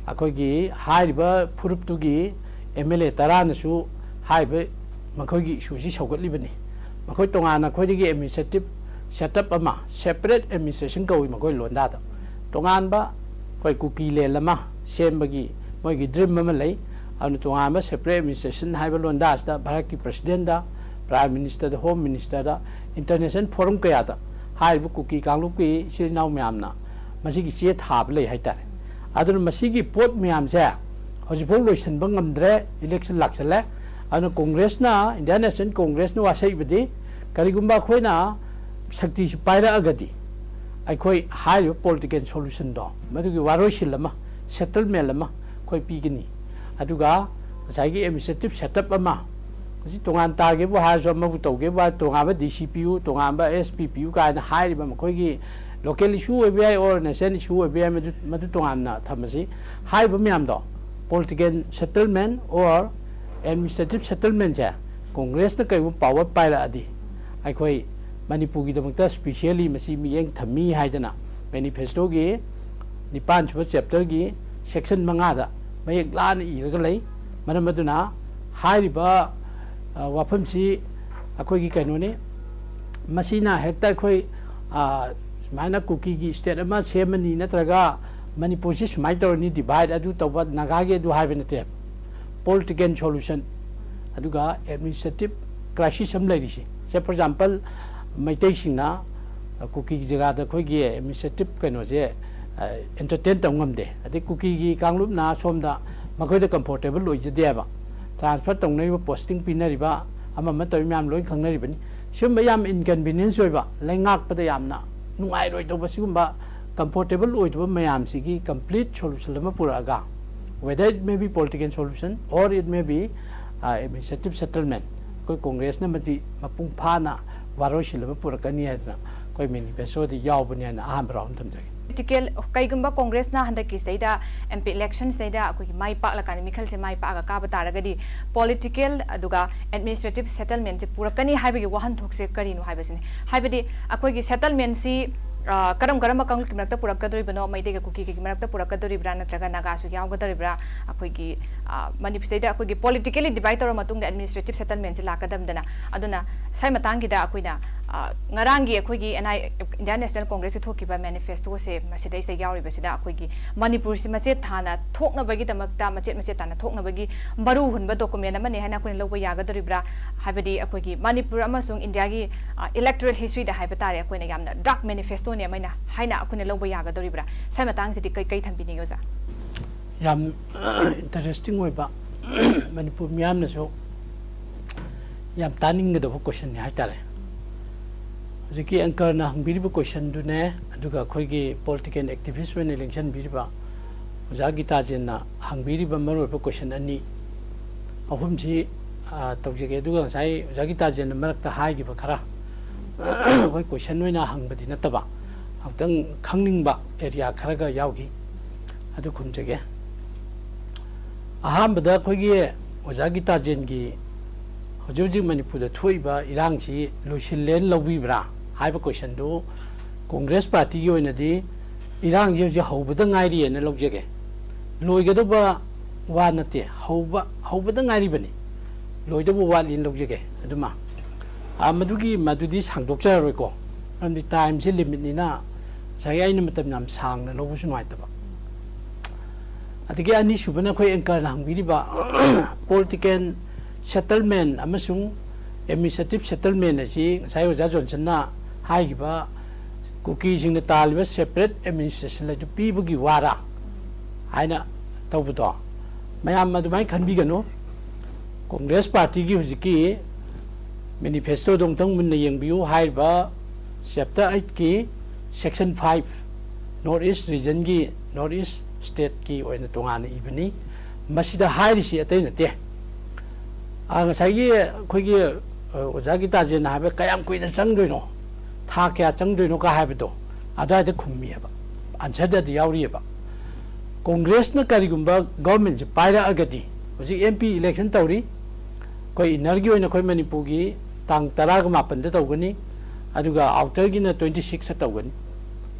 ꯑꯩꯈꯣꯏꯒꯤ ꯍꯥꯏꯔꯤꯕ ꯐꯨꯔꯨꯞꯇꯨꯒꯤ ꯑꯦꯝ ꯑꯦꯜ ꯑꯦ ꯇꯔꯥꯅꯁꯨ ꯍꯥꯏꯔꯤꯕ ꯃꯈꯣꯏꯒꯤ ꯏꯁꯨꯁꯤ ꯁꯧꯒꯠꯂꯤꯕꯅꯤ꯫ ꯃꯈꯣꯏ ꯇꯣꯉꯥꯟꯅ ꯑꯩꯈꯣꯏꯗꯒꯤ ꯑꯦꯗꯃꯤꯅꯤꯁꯇ꯭ꯔꯦꯇꯤꯞ ꯁꯦꯠꯑꯞ ꯑꯃ, ꯁꯦꯄꯔꯦꯠ ꯑꯦꯗꯃꯤꯅꯤꯁꯇ꯭ꯔꯦꯁꯟ ꯀꯧꯏ ꯃꯈꯣꯏ ꯂꯣꯟꯗꯥꯗ꯫ ꯇꯣꯉꯥꯟꯕ ꯑꯩꯈꯣꯏ ꯀꯨꯀꯤ ꯂꯦꯟ ꯑꯃ ꯁꯦꯝꯕꯒꯤ ꯃꯣꯏꯒꯤ ꯗ꯭ꯔꯤꯝ ꯑꯃ ꯂꯩ꯫ ꯑꯗꯨꯅ ꯇꯣꯉꯥꯟꯕ ꯁꯦꯄꯔꯦꯠ ꯑꯦꯗꯃꯤꯅꯤꯁꯇ꯭ꯔꯦꯁꯟ ꯍꯥꯏꯕ ꯂꯣꯟꯗꯥꯁꯤꯗ ꯚꯥꯔꯠꯀꯤ ꯄ꯭ꯔꯁꯤꯗꯦꯟꯗ, ꯄ꯭ꯔꯥꯏꯝ ꯃꯤꯅꯤꯁꯇꯔꯗ, ꯍꯣꯝ ꯃꯤꯅꯤꯁꯇꯔꯗ, ꯏꯟꯇꯔꯅꯦꯁꯅꯦꯜ ꯐꯣꯔꯝ ꯀꯌꯥꯗ ꯍꯥꯏꯔꯤꯕ ꯀꯨꯀꯤ ꯀꯥꯡꯂꯨꯞꯀꯤ ꯏꯆꯤꯜ ꯏꯅꯥꯎ ꯃꯌꯥꯝꯅ ꯃꯁꯤꯒꯤ ꯆꯦ ꯊꯥꯕ ꯂꯩ ꯍꯥꯏꯇꯥꯔꯦ꯫ ꯑꯗꯨꯅ ꯃꯁꯤꯒꯤ ꯄꯣꯠ ꯃꯌꯥꯝꯁꯦ ꯍꯧꯖꯤꯛꯐꯥꯎ ꯂꯣꯏꯁꯤꯟꯕ ꯉꯝꯗ꯭ꯔꯦ꯫ ꯏꯂꯦꯛꯁꯟ ꯂꯥꯛꯁꯜꯂꯦ꯫ ꯑꯗꯨꯅ ꯀꯣꯡꯒ꯭ꯔꯦꯁꯅ, ꯏꯟꯗꯤꯌꯥꯟ ꯅꯦꯁꯅꯦꯜ ꯀꯣꯡꯒ꯭ꯔꯦꯁꯅ ꯋꯥꯁꯛꯏꯕꯗꯤ, ꯀꯔꯤꯒꯨꯝꯕ ꯑꯩꯈꯣꯏꯅ ꯁꯛꯇꯤꯁꯤ ꯄꯥꯏꯔꯛꯑꯒꯗꯤ ꯑꯩꯈꯣꯏ ꯍꯥꯏꯔꯤꯕ ꯄꯣꯂꯤꯇꯤꯀꯦꯜ ꯁꯣꯂꯨꯁꯟꯗꯣ, ꯃꯗꯨꯒꯤ ꯋꯥꯔꯣꯏꯁꯤꯟ ꯑꯃ, ꯁꯦꯇꯜꯃꯦꯟ ꯑꯃ ꯑꯩꯈꯣꯏ ꯄꯤꯒꯅꯤ꯫ ꯑꯗꯨꯒ ꯉꯁꯥꯏꯒꯤ ꯑꯦꯗꯃꯤꯅꯤꯁꯇ꯭ꯔꯦꯇꯤꯞ ꯁꯦꯠꯑꯞ ꯑꯃ, ꯃꯁꯤ ꯇꯣꯉꯥꯟ ꯇꯥꯒꯦꯕꯨ ꯍꯥꯏꯔꯁꯨ, ꯑꯃꯕꯨ ꯇꯧꯒꯦꯕꯨ ꯍꯥꯏꯔꯁꯨ, ꯇꯣꯉꯥꯟꯕ ꯗꯤ ꯁꯤ ꯄꯤꯌꯨ, ꯇꯣꯉꯥꯟꯕ ꯑꯦꯁ ꯄꯤ ꯄꯤꯌꯨ ꯀꯥꯏꯅ ꯍꯥꯏꯔꯤꯕ ꯃꯈꯣꯏꯒꯤ ꯂꯣꯀꯦꯜ ꯏꯁꯨ ꯑꯣꯏꯕ ꯌꯥꯏ, ꯑꯣꯔ ꯅꯦꯁꯅꯦꯜ ꯏꯁꯨ ꯑꯣꯏꯕ ꯌꯥꯏ, ꯃꯗꯨ, ꯃꯗꯨ ꯇꯣꯉꯥꯟꯅ ꯊꯝꯃꯁꯤ꯫ ꯍꯥꯏꯔꯤꯕ ꯃꯌꯥꯝꯗꯣ ꯄꯣꯂꯤꯇꯤꯀꯦꯜ ꯁꯦꯇꯜꯃꯦꯟ ꯑꯣꯔ ꯑꯦꯗꯃꯤꯅꯤꯁꯇ꯭ꯔꯦꯇꯤꯞ ꯁꯦꯇꯜꯃꯦꯟꯁꯦ ꯀꯣꯡꯒ꯭ꯔꯦꯁꯅ ꯀꯔꯤꯒꯨꯝꯕ ꯄꯥꯋꯔ ꯄꯥꯏꯔꯛꯑꯗꯤ, ꯑꯩꯈꯣꯏ ꯃꯅꯤꯄꯨꯔꯒꯤꯗꯃꯛꯇ ꯁ꯭ꯄꯤꯁꯤꯌꯦꯜꯂꯤ ꯃꯁꯤ ꯃꯤꯠꯌꯦꯡ ꯊꯝꯃꯤ ꯍꯥꯏꯗꯅ ꯃꯦꯅꯤꯐꯦꯁꯇꯣꯒꯤ ꯅꯤꯄꯥꯟ ꯁꯨꯕ ꯆꯦꯞꯇꯔꯒꯤ ꯁꯦꯛꯁꯟ ꯃꯉꯥꯗ ꯃꯌꯦꯛ ꯂꯥꯅ ꯏꯔꯒ ꯂꯩ꯫ ꯃꯔꯝ ꯑꯗꯨꯅ ꯍꯥꯏꯔꯤꯕ, ꯑ, ꯋꯥꯐꯝꯁꯤ ꯑꯩꯈꯣꯏꯒꯤ ꯀꯩꯅꯣꯅꯤ, ꯃꯁꯤꯅ ꯍꯦꯛꯇ ꯑꯩꯈꯣꯏ, ꯑ, ꯁꯨꯃꯥꯏꯅ ꯀꯨꯀꯤꯒꯤ ꯁ꯭ꯇꯦꯠ ꯑꯃ ꯁꯦꯝꯃꯅꯤ ꯅꯠꯇ꯭ꯔꯒ ꯃꯅꯤꯄꯨꯔꯁꯤ ꯁꯨꯃꯥꯏꯅ ꯇꯧꯔꯅꯤ, ꯗꯤꯚꯥꯏꯠ ꯑꯗꯨ ꯇꯧꯕ, ꯅꯥꯒꯥꯒꯤ ꯑꯗꯨ ꯍꯥꯏꯕ ꯅꯠꯇꯦ꯫ ꯄꯣꯂꯤꯇꯤꯀꯦꯜ ꯁꯣꯂꯨꯁꯟ, ꯑꯗꯨꯒ ꯑꯦꯗꯃꯤꯅꯤꯁꯇ꯭ꯔꯦꯇꯤꯞ ꯀ꯭ꯔꯥꯏꯁꯤꯁ ꯑꯃ ꯂꯩꯔꯤꯁꯤ꯫ ꯁꯦ, ꯐꯣꯔ ꯑꯦꯛꯖꯥꯝꯄꯜ, ꯃꯩꯇꯩꯁꯤꯡꯅ ꯀꯨꯀꯤꯒꯤ ꯖꯒꯥꯗ ꯑꯩꯈꯣꯏꯒꯤ ꯑꯦꯗꯃꯤꯅꯤꯁꯇ꯭ꯔꯦꯇꯤꯞ ꯀꯩꯅꯣꯁꯦ, ꯑ, ꯑꯦꯟꯇꯔꯇꯦꯟ ꯇꯧ ꯉꯝꯗꯦ꯫ ꯑꯗꯩ ꯀꯨꯀꯤꯒꯤ ꯀꯥꯡꯂꯨꯞꯅ ꯁꯣꯝꯗ ꯃꯈꯣꯏꯗ ꯀꯝꯐꯣꯔꯇꯦꯕꯜ ꯑꯣꯏꯖꯗꯦꯕ꯫ ꯇ꯭ꯔꯥꯟꯁꯐꯔ ꯇꯧꯅꯔꯤꯕ, ꯄꯣꯁꯇꯤꯡ ꯄꯤꯅꯔꯤꯕ, ꯑꯃ ꯑꯃ ꯇꯧꯔꯤ ꯃꯌꯥꯝ ꯂꯣꯏ ꯈꯪꯅꯔꯤꯕꯅꯤ꯫ ꯁꯤꯒꯨꯝꯕ ꯌꯥꯝ inconvenience ꯑꯣꯏꯕ, ꯂꯩꯉꯥꯛꯄꯗ ꯌꯥꯝꯅ ꯅꯨꯡꯉꯥꯏꯔꯣꯏꯗꯧꯕ, ꯁꯤꯒꯨꯝꯕ comfortable ꯑꯣꯏꯗꯕ ꯃꯌꯥꯝꯁꯤꯒꯤ complete solution ꯑꯃ ꯄꯨꯔꯛꯑꯒ, whether it may be political solution or it may be, uh, administrative settlement, ꯑꯩꯈꯣꯏ ꯀꯣꯡꯒ꯭ꯔꯦꯁꯅ ꯃꯗꯤ ꯃꯄꯨꯡ ꯐꯥꯅ ꯋꯥꯔꯣꯏꯁꯤꯟ ꯑꯃ ꯄꯨꯔꯛꯀꯅꯤ ꯍꯥꯏꯗꯅ ꯑꯩꯈꯣꯏ manifestoꯗ ꯌꯥꯎꯕꯅꯤ ꯍꯥꯏꯅ ꯑꯍꯥꯟꯕ round ꯊꯝꯖꯒꯦ꯫ ꯄꯣꯂꯤꯇꯤꯀꯦꯜ, ꯀꯩꯒꯨꯝꯕ ꯀꯣꯡꯒ꯭ꯔꯦꯁꯅ ꯍꯟꯗꯛꯀꯤ ꯁꯤꯗꯩꯗ MP electionꯁꯤꯗꯩꯗ ꯑꯩꯈꯣꯏꯒꯤ ꯃꯥꯏ ꯄꯥꯛꯂꯀꯥꯟꯗ, ꯃꯤꯈꯜꯁꯦ ꯃꯥꯏ ꯄꯥꯛꯑꯒ ꯀꯥꯕ ꯇꯥꯔꯒꯗꯤ, ꯄꯣꯂꯤꯇꯤꯀꯦꯜ ꯑꯗꯨꯒ administrative settlementꯁꯦ ꯄꯨꯔꯛꯀꯅꯤ ꯍꯥꯏꯕꯒꯤ ꯋꯥꯍꯟꯊꯣꯛꯁꯦ ꯀꯔꯤꯅꯣ ꯍꯥꯏꯕꯁꯤꯅꯤ꯫ ꯍꯥꯏꯕꯗꯤ ꯑꯩꯈꯣꯏꯒꯤ settlementꯁꯤ, ꯑ, ꯀꯔꯝ ꯀꯔꯝꯕ ꯀꯥꯡꯂꯨꯞꯀꯤ ꯃꯔꯛꯇ ꯄꯨꯔꯛꯀꯗꯣꯔꯤꯕꯅꯣ, ꯃꯩꯇꯩꯒ ꯀꯨꯀꯤꯒꯤ ꯃꯔꯛꯇ ꯄꯨꯔꯛꯀꯗꯣꯔꯤꯕ꯭ꯔꯥ, ꯅꯠꯇ꯭ꯔꯒ ꯅꯥꯒꯥꯁꯨ ꯌꯥꯎꯒꯗꯣꯔꯤꯕ꯭ꯔꯥ? ꯑꯩꯈꯣꯏꯒꯤ, ꯑ, ꯃꯅꯤꯄꯨꯔꯁꯤꯗꯩꯗ ꯑꯩꯈꯣꯏꯒꯤ politically divide ꯇꯧꯔ ꯃꯇꯨꯡꯗ administrative settlementꯁꯦ ꯂꯥꯛꯀꯗꯕꯗꯅ, ꯑꯗꯨꯅ ꯁ꯭ꯋꯥꯏ ꯃꯇꯥꯡꯒꯤꯗ ꯑꯩꯈꯣꯏꯅ, ꯑ, ꯉꯔꯥꯡꯒꯤ ꯑꯩꯈꯣꯏꯒꯤ NI, Indian National Congressꯀꯤ ꯊꯣꯛꯈꯤꯕ manifestoꯁꯦ, ꯃꯁꯤꯗꯩꯁꯤꯗ ꯌꯥꯎꯔꯤꯕꯁꯤꯗ ꯑꯩꯈꯣꯏꯒꯤ ꯃꯅꯤꯄꯨꯔꯁꯤ ꯃꯆꯦꯠ ꯊꯥꯅ ꯊꯣꯛꯅꯕꯒꯤꯗꯃꯛꯇ, ꯃꯆꯦꯠ ꯃꯆꯦꯠ ꯇꯥꯅ ꯊꯣꯛꯅꯕꯒꯤ ꯃꯔꯨ ꯍꯨꯟꯕ document ꯑꯃꯅꯤ ꯍꯥꯏꯅ ꯑꯩꯈꯣꯏꯅ ꯂꯧꯕ ꯌꯥꯒꯗꯧꯔꯤꯕ꯭ꯔꯥ? ꯍꯥꯏꯕꯗꯤ ꯑꯩꯈꯣꯏꯒꯤ ꯃꯅꯤꯄꯨꯔ ꯑꯃꯁꯨꯡ ꯏꯟꯗꯤꯌꯥꯒꯤ, ꯑ, electoral historyꯗ ꯍꯥꯏꯕ ꯇꯥꯔꯦ, ꯑꯩꯈꯣꯏꯅ ꯌꯥꯝꯅ dark manifestoꯅꯤ ꯑꯃ ꯑꯩꯅ ꯍꯥꯏꯅ ꯑꯩꯈꯣꯏꯅ ꯂꯧꯕ ꯌꯥꯒꯗꯧꯔꯤꯕ꯭ꯔꯥ? ꯁ꯭ꯋꯥꯏ ꯃꯇꯥꯡꯁꯤꯗꯤ ꯀꯩ, ꯀꯩ ꯊꯝꯕꯤꯅꯤꯡꯉꯤ ꯑꯣꯖꯥ? ꯌꯥꯝ interesting ꯑꯣꯏꯕ, ꯃꯅꯤꯄꯨꯔ ꯃꯤꯌꯥꯝꯅꯁꯨ ꯌꯥꯝ ꯇꯥꯅꯤꯡꯒꯗꯕ questionꯅꯤ ꯍꯥꯏꯇꯥꯔꯦ꯫ ꯍꯧꯖꯤꯛꯀꯤ anchorꯅ ꯍꯪꯕꯤꯔꯤꯕ questionꯗꯨꯅꯦ, ꯑꯗꯨꯒ ꯑꯩꯈꯣꯏꯒꯤ political activist ꯑꯣꯏꯅ ꯂꯦꯡꯁꯤꯟꯕꯤꯔꯤꯕ ꯑꯣꯖꯥ ꯒꯤꯇꯥꯖꯦꯟꯅ ꯍꯪꯕꯤꯔꯤꯕ ꯃꯔꯨꯑꯣꯏꯕ question ꯑꯅꯤ, ꯑꯍꯨꯝꯁꯤ, ꯑ, ꯇꯧꯖꯒꯦ꯫ ꯑꯗꯨꯒ ꯉꯁꯥꯏ ꯑꯣꯖꯥ ꯒꯤꯇꯥꯖꯦꯟꯅ ꯃꯔꯛꯇ ꯍꯥꯏꯈꯤꯕ ꯈꯔ, ꯑꯩꯈꯣꯏ question ꯑꯣꯏꯅ ꯍꯪꯕꯗꯤ ꯅꯠꯇꯕ, ꯑꯃꯨꯛꯇꯪ ꯈꯪꯅꯤꯡꯕ area ꯈꯔꯒ ꯌꯥꯎꯈꯤ, ꯑꯗꯨ ꯈꯨꯝꯖꯒꯦ꯫ ꯑꯍꯥꯟꯕꯗ ꯑꯩꯈꯣꯏꯒꯤ ꯑꯣꯖꯥ ꯒꯤꯇꯥꯖꯦꯟꯒꯤ ꯍꯧꯖꯤꯛ ꯍꯧꯖꯤꯛ ꯃꯅꯤꯄꯨꯔꯗ ꯊꯣꯛꯏꯕ ꯏꯔꯥꯡꯁꯤ ꯂꯣꯏꯁꯤꯜꯂꯦꯅ ꯂꯧꯕꯤꯕ꯭ꯔꯥ ꯍꯥꯏꯕ questionꯗꯨ, ꯀꯣꯡꯒ꯭ꯔꯦꯁ ꯄꯥꯔꯇꯤꯒꯤ ꯑꯣꯏꯅꯗꯤ ꯏꯔꯥꯡꯁꯤ ꯍꯧꯖꯤꯛ ꯍꯧꯕꯗ ꯉꯥꯏꯔꯤꯑꯅ ꯂꯧꯖꯒꯦ꯫ ꯂꯣꯏꯒꯗꯧꯕ ꯋꯥ ꯅꯠꯇꯦ, ꯍꯧꯕ, ꯍꯧꯕꯗ ꯉꯥꯏꯔꯤꯕꯅꯤ, ꯂꯣꯏꯗꯧꯕ ꯋꯥꯠꯂꯤꯅ ꯂꯧꯖꯒꯦ꯫ ꯑꯗꯨꯃ, ꯑ, ꯃꯗꯨꯒꯤ, ꯃꯗꯨꯗꯤ ꯁꯥꯡꯗꯣꯛꯆꯔꯔꯣꯏꯀꯣ, ꯃꯔꯝꯗꯤ timeꯁꯦ limitꯅꯤꯅ ꯉꯁꯥꯏꯒꯤ ꯑꯩꯅ ꯃꯇꯝ ꯌꯥꯝ ꯁꯥꯡꯅ ꯂꯧꯕꯁꯨ ꯅꯨꯡꯉꯥꯏꯇꯕ꯫ ꯑꯗꯒꯤ ꯑꯅꯤꯁꯨꯕꯅ ꯑꯩꯈꯣꯏ anchorꯅ ꯍꯪꯕꯤꯔꯤꯕ political settlement ꯑꯃꯁꯨꯡ administrative settlement ꯑꯁꯤ ꯉꯁꯥꯏ ꯑꯣꯖꯥ ꯖꯣꯟꯁꯟꯅ ꯍꯥꯏꯈꯤꯕ ꯀꯨꯀꯤꯁꯤꯡꯅ ꯇꯥꯜꯂꯤꯕ separate administration ꯑꯗꯨ ꯄꯤꯕꯒꯤ ꯋꯥꯔꯥ ꯍꯥꯏꯅ ꯇꯧꯕꯗꯣ, ꯃꯌꯥꯝ ꯑꯗꯨꯃꯥꯏꯅ ꯈꯟꯕꯤꯒꯅꯨ꯫ ꯀꯣꯡꯒ꯭ꯔꯦꯁ ꯄꯥꯔꯇꯤꯒꯤ ꯍꯧꯖꯤꯛꯀꯤ ꯃꯦꯅꯤꯐꯦꯁꯇꯣꯗꯣ ꯑꯃꯨꯛꯇꯪ ꯃꯨꯟꯅ ꯌꯦꯡꯕꯤꯌꯨ꯫ ꯍꯥꯏꯔꯤꯕ ꯆꯦꯞꯇꯔ ꯑꯩꯠꯀꯤ ꯁꯦꯛꯁꯟ ꯐꯥꯏꯚ, ꯅꯣꯔꯠ ꯏꯁ ꯔꯤꯖꯟꯒꯤ, ꯅꯣꯔꯠ ꯏꯁ ꯁ꯭ꯇꯦꯠꯀꯤ ꯑꯣꯏꯅ ꯇꯣꯉꯥꯟꯅ ꯏꯕꯅꯤ꯫ ꯃꯁꯤꯗ ꯍꯥꯏꯔꯤꯁꯤ ꯑꯇꯩ ꯅꯠꯇꯦ꯫ ꯑꯥ, ꯉꯁꯥꯏꯒꯤ ꯑꯩꯈꯣꯏꯒꯤ, ꯑ, ꯑꯣꯖꯥ ꯒꯤꯇꯥꯖꯦꯟꯅ ꯍꯥꯏꯕ ꯀꯌꯥꯝ ꯀꯨꯏꯅ ꯆꯪꯗꯣꯏꯅꯣ, ꯊꯥ ꯀꯌꯥ ꯆꯪꯗꯣꯏꯅꯣ ꯀ ꯍꯥꯏꯕꯗꯣ ꯑꯗꯨꯋꯥꯏꯗ ꯈꯨꯝꯃꯤꯑꯕ, ꯑꯟꯁꯔꯗꯗꯤ ꯌꯥꯎꯔꯤꯑꯕ꯫ ꯀꯣꯡꯒ꯭ꯔꯦꯁꯅ ꯀꯔꯤꯒꯨꯝꯕ ꯒꯣꯔꯃꯦꯟꯁꯦ ꯄꯥꯏꯔꯛꯑꯒꯗꯤ, ꯍꯧꯖꯤꯛ ꯑꯦꯝ ꯄꯤ ꯏꯂꯦꯛꯁꯟ ꯇꯧꯔꯤ, ꯑꯩꯈꯣꯏ ꯏꯟꯅꯔꯒꯤ ꯑꯣꯏꯅ ꯑꯩꯈꯣꯏ ꯃꯅꯤꯄꯨꯔꯒꯤ ꯇꯥꯡ ꯇꯔꯥꯒ ꯃꯥꯄꯟꯗ ꯇꯧꯒꯅꯤ, ꯑꯗꯨꯒ ꯑꯥꯎꯇꯔꯒꯤꯅ ꯇ꯭ꯋꯦꯟꯇꯤ ꯁꯤꯛꯁꯇ ꯇꯧꯒꯅꯤ,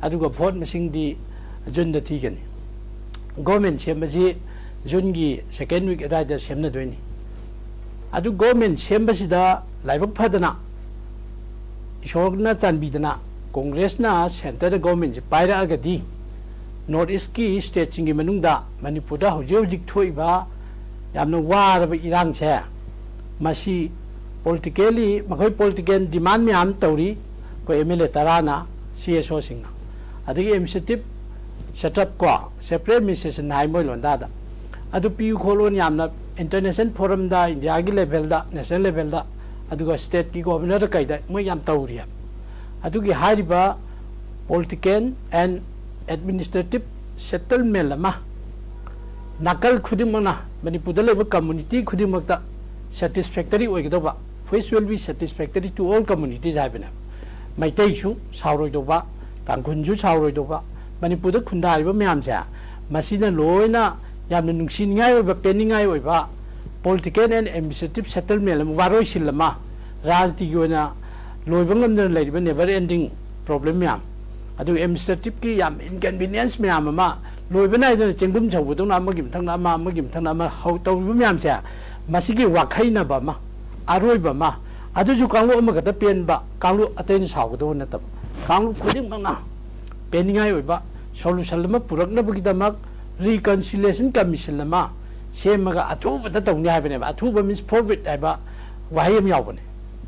ꯑꯗꯨꯒ ꯚꯣꯠ ꯃꯁꯤꯡꯗꯤ ꯖꯨꯟꯗ ꯊꯤꯒꯅꯤ꯫ ꯒꯣꯔꯃꯦꯟ ꯁꯦꯝꯕꯁꯤ ꯖꯨꯟꯒꯤ ꯁꯦꯀꯦꯟ ꯋꯤꯛ ꯑꯗꯨꯋꯥꯏꯗ ꯁꯦꯝꯅꯗꯣꯏꯅꯤ꯫ ꯑꯗꯨ ꯒꯣꯔꯃꯦꯟ ꯁꯦꯝꯕꯁꯤꯗ ꯂꯥꯏꯕꯛ ꯐꯗꯅ, ꯏꯁꯣꯔꯅ ꯆꯥꯟꯕꯤꯗꯅ, ꯀꯣꯡꯒ꯭ꯔꯦꯁꯅ ꯁꯦꯟꯇꯔꯗ ꯒꯣꯔꯃꯦꯟꯁꯤ ꯄꯥꯏꯔꯛꯑꯒꯗꯤ, ꯅꯣꯔꯠ ꯏꯁꯀꯤ ꯁ꯭ꯇꯦꯠꯁꯤꯡꯒꯤ ꯃꯅꯨꯡꯗ ꯃꯅꯤꯄꯨꯔꯗ ꯍꯧꯖꯤꯛ ꯍꯧꯖꯤꯛ ꯊꯣꯛꯏꯕ ꯌꯥꯝꯅ ꯋꯥꯔꯕ ꯏꯔꯥꯡꯁꯦ, ꯃꯁꯤ ꯄꯣꯂꯤꯇꯤꯀꯦꯜꯂꯤ, ꯃꯈꯣꯏ ꯄꯣꯂꯤꯇꯤꯀꯦꯜ ꯗꯤꯃꯥꯟ ꯃꯌꯥꯝ ꯇꯧꯔꯤ, ꯑꯩꯈꯣꯏ M L A ꯇꯔꯥꯅ, C S ꯑꯣꯁꯤꯡꯅ, ꯑꯗꯒꯤ ꯑꯦꯗꯃꯤꯅꯤꯁꯇ꯭ꯔꯦꯇꯤꯞ ꯁꯦꯠꯑꯞ ꯀꯣ, ꯁꯦꯄꯔꯦꯠ ꯑꯦꯗꯃꯤꯅꯤꯁꯇ꯭ꯔꯦꯁꯟ ꯍꯥꯏ ꯃꯣꯏ ꯂꯣꯟꯗꯥꯗ, ꯑꯗꯨ ꯄꯤꯌꯨ ꯈꯣꯠꯂꯨꯅ ꯌꯥꯝꯅ ꯏꯟꯇꯔꯅꯦꯁꯅꯦꯜ ꯐꯣꯔꯝꯗ, ꯏꯟꯗꯤꯌꯥꯒꯤ ꯂꯦꯚꯦꯜꯗ, ꯅꯦꯁꯅꯦꯜ ꯂꯦꯚꯦꯜꯗ, ꯑꯗꯨꯒ ꯁ꯭ꯇꯦꯠꯀꯤ ꯒꯣꯚꯔꯅꯔꯗ ꯀꯩꯗ ꯃꯣꯏ ꯌꯥꯝ ꯇꯧꯔꯤ ꯍꯥꯏꯕ꯫ ꯑꯗꯨꯒꯤ ꯍꯥꯏꯔꯤꯕ ꯄꯣꯂꯤꯇꯤꯀꯦꯜ ꯑꯦꯟ ꯑꯦꯗꯃꯤꯅꯤꯁꯇ꯭ꯔꯦꯇꯤꯞ ꯁꯦꯇꯜꯃꯦꯟ ꯑꯃ ꯅꯥꯀꯜ ꯈꯨꯗꯤꯡꯃꯛꯅ, ꯃꯅꯤꯄꯨꯔꯗ ꯂꯩꯕ ꯀꯝꯃꯨꯅꯤꯇꯤ ꯈꯨꯗꯤꯡꯃꯛꯇ satisfactory ꯑꯣꯏꯒꯗꯧꯕ, which will be satisfactory to all communities ꯍꯥꯏꯕꯅꯦ꯫ ꯃꯩꯇꯩꯁꯨ ꯁꯥꯎꯔꯣꯏꯗꯧꯕ, ꯇꯥꯡꯈꯨꯜꯁꯨ ꯁꯥꯎꯔꯣꯏꯗꯧꯕ, ꯃꯅꯤꯄꯨꯔꯗ ꯈꯨꯟꯗꯥꯔꯤꯕ ꯃꯌꯥꯝꯁꯦ, ꯃꯁꯤꯅ ꯂꯣꯏꯅ ꯌꯥꯝꯅ ꯅꯨꯡꯁꯤꯅꯤꯡꯉꯥꯏ ꯑꯣꯏꯕ, ꯄꯦꯟꯅꯤꯡꯉꯥꯏ ꯑꯣꯏꯕ ꯄꯣꯂꯤꯇꯤꯀꯦꯜ ꯑꯦꯟ ꯑꯦꯗꯃꯤꯅꯤꯁꯇ꯭ꯔꯦꯇꯤꯞ ꯁꯦꯇꯜꯃꯦꯟ ꯑꯃ, ꯋꯥꯔꯣꯏꯁꯤꯜ ꯑꯃ, ꯔꯥꯖꯅꯤꯇꯤꯒꯤ ꯑꯣꯏꯅ ꯂꯣꯏꯕ ꯉꯝꯗꯅ ꯂꯩꯔꯤꯕ ꯅꯦꯚꯔ ꯑꯦꯟꯗꯤꯡ ꯄ꯭ꯔꯣꯕ꯭ꯂꯦꯝ ꯃꯌꯥꯝ, ꯑꯗꯨꯒ ꯑꯦꯗꯃꯤꯅꯤꯁꯇ꯭ꯔꯦꯇꯤꯞꯀꯤ ꯌꯥꯝ ꯏꯟꯀꯟꯚꯤꯅꯤꯌꯦꯟꯁ ꯃꯌꯥꯝ ꯑꯃ, ꯂꯣꯏꯕ ꯅꯥꯏꯗꯅ ꯆꯦꯡꯒꯨꯝ ꯁꯧꯕꯗꯧꯅ ꯑꯃꯒꯤ ꯃꯊꯪꯗ ꯑꯃ, ꯑꯃꯒꯤ ꯃꯊꯪꯗ ꯑꯃ ꯍꯧ-, ꯇꯧꯔꯤꯕ ꯃꯌꯥꯝꯁꯦ, ꯃꯁꯤꯒꯤ ꯋꯥꯈꯩꯅꯕ ꯑꯃ, ꯑꯔꯣꯏꯕ ꯑꯃ, ꯑꯗꯨꯁꯨ ꯀꯥꯡꯂꯨꯞ ꯑꯃꯈꯛꯇ ꯄꯦꯟꯕ, ꯀꯥꯡꯂꯨꯞ ꯑꯇꯩꯅ ꯁꯥꯎꯒꯗꯧꯕ ꯅꯠꯇꯕ, ꯀꯥꯡꯂꯨꯞ ꯈꯨꯗꯤꯡꯃꯛꯅ ꯄꯦꯟꯅꯤꯡꯉꯥꯏ ꯑꯣꯏꯕ ꯁꯣꯂꯨꯁꯟ ꯑꯃ ꯄꯨꯔꯛꯅꯕꯒꯤꯗꯃꯛ ꯔꯤꯀꯟꯁꯤꯂꯤꯌꯦꯁꯟ ꯀꯃꯤꯁꯟ ꯑꯃ ꯁꯦꯝꯃꯒ ꯑꯊꯨꯕꯗ ꯇꯧꯅꯤ ꯍꯥꯏꯕꯅꯦꯕ꯫ ꯑꯊꯨꯕ ꯃꯤꯟꯁ ꯐꯣꯔ ꯋꯤꯠ ꯍꯥꯏꯕ ꯋꯥꯍꯩ ꯑꯃ ꯌꯥꯎꯕꯅꯦ꯫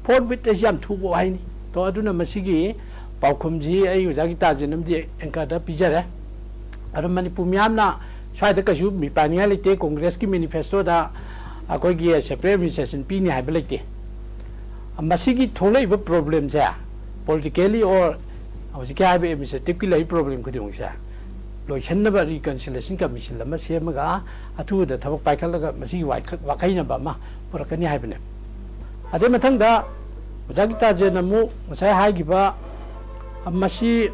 ꯐꯣꯔ ꯋꯤꯠ ꯍꯥꯏꯁꯤ ꯌꯥꯝ ꯊꯨꯕ ꯋꯥꯍꯩꯅꯤ꯫ ꯇꯣ, ꯑꯗꯨꯅ ꯃꯁꯤꯒꯤ ꯄꯥꯎꯈꯨꯝꯁꯤ ꯑꯩ ꯑꯣꯖꯥ ꯒꯤꯇꯥꯖꯦꯟ ꯑꯃꯗꯤ ꯑꯦꯡꯀꯔꯗ ꯄꯤꯖꯔꯦ꯫ ꯑꯗꯣ ꯃꯅꯤꯄꯨꯔ ꯃꯤꯌꯥꯝꯅ ꯁ꯭ꯋꯥꯏꯗ ꯀꯩꯁꯨ ꯃꯤꯄꯥꯏꯅꯤꯡꯉꯥꯏ ꯂꯩꯇꯦ꯫ ꯀꯣꯡꯒ꯭ꯔꯦꯁꯀꯤ ꯃꯦꯅꯤꯐꯦꯁꯇꯣꯗ ꯑꯩꯈꯣꯏꯒꯤ ꯁꯦꯄꯔꯦꯠ ꯑꯦꯗꯃꯤꯅꯤꯁꯇ꯭ꯔꯦꯁꯟ ꯄꯤꯅꯤ ꯍꯥꯏꯕ ꯂꯩꯇꯦ꯫ ꯃꯁꯤꯒꯤ ꯊꯣꯛꯂꯛꯏꯕ problemꯁꯦ, politically or ꯍꯧꯖꯤꯛꯀꯤ ꯍꯥꯏꯔꯤꯕ administrativeꯀꯤ ꯂꯩꯔꯤꯕ problem ꯈꯨꯗꯤꯡꯃꯛꯁꯦ ꯂꯣꯏꯁꯤꯟꯅꯕ reconciliation commission ꯑꯃ ꯁꯦꯝꯃꯒ ꯑꯊꯨꯕꯗ ꯊꯕꯛ ꯄꯥꯏꯈꯠꯂꯒ ꯃꯁꯤꯒꯤ ꯋꯥꯈꯩꯅꯕ ꯑꯃ ꯄꯨꯔꯛꯀꯅꯤ ꯍꯥꯏꯕꯅꯦ꯫ ꯑꯗꯩ ꯃꯊꯪꯗ ꯑꯣꯖꯥ ꯒꯤꯇꯥꯖꯦꯟ ꯑꯃꯨꯛ ꯉꯁꯥꯏ ꯍꯥꯏꯈꯤꯕ ꯃꯁꯤ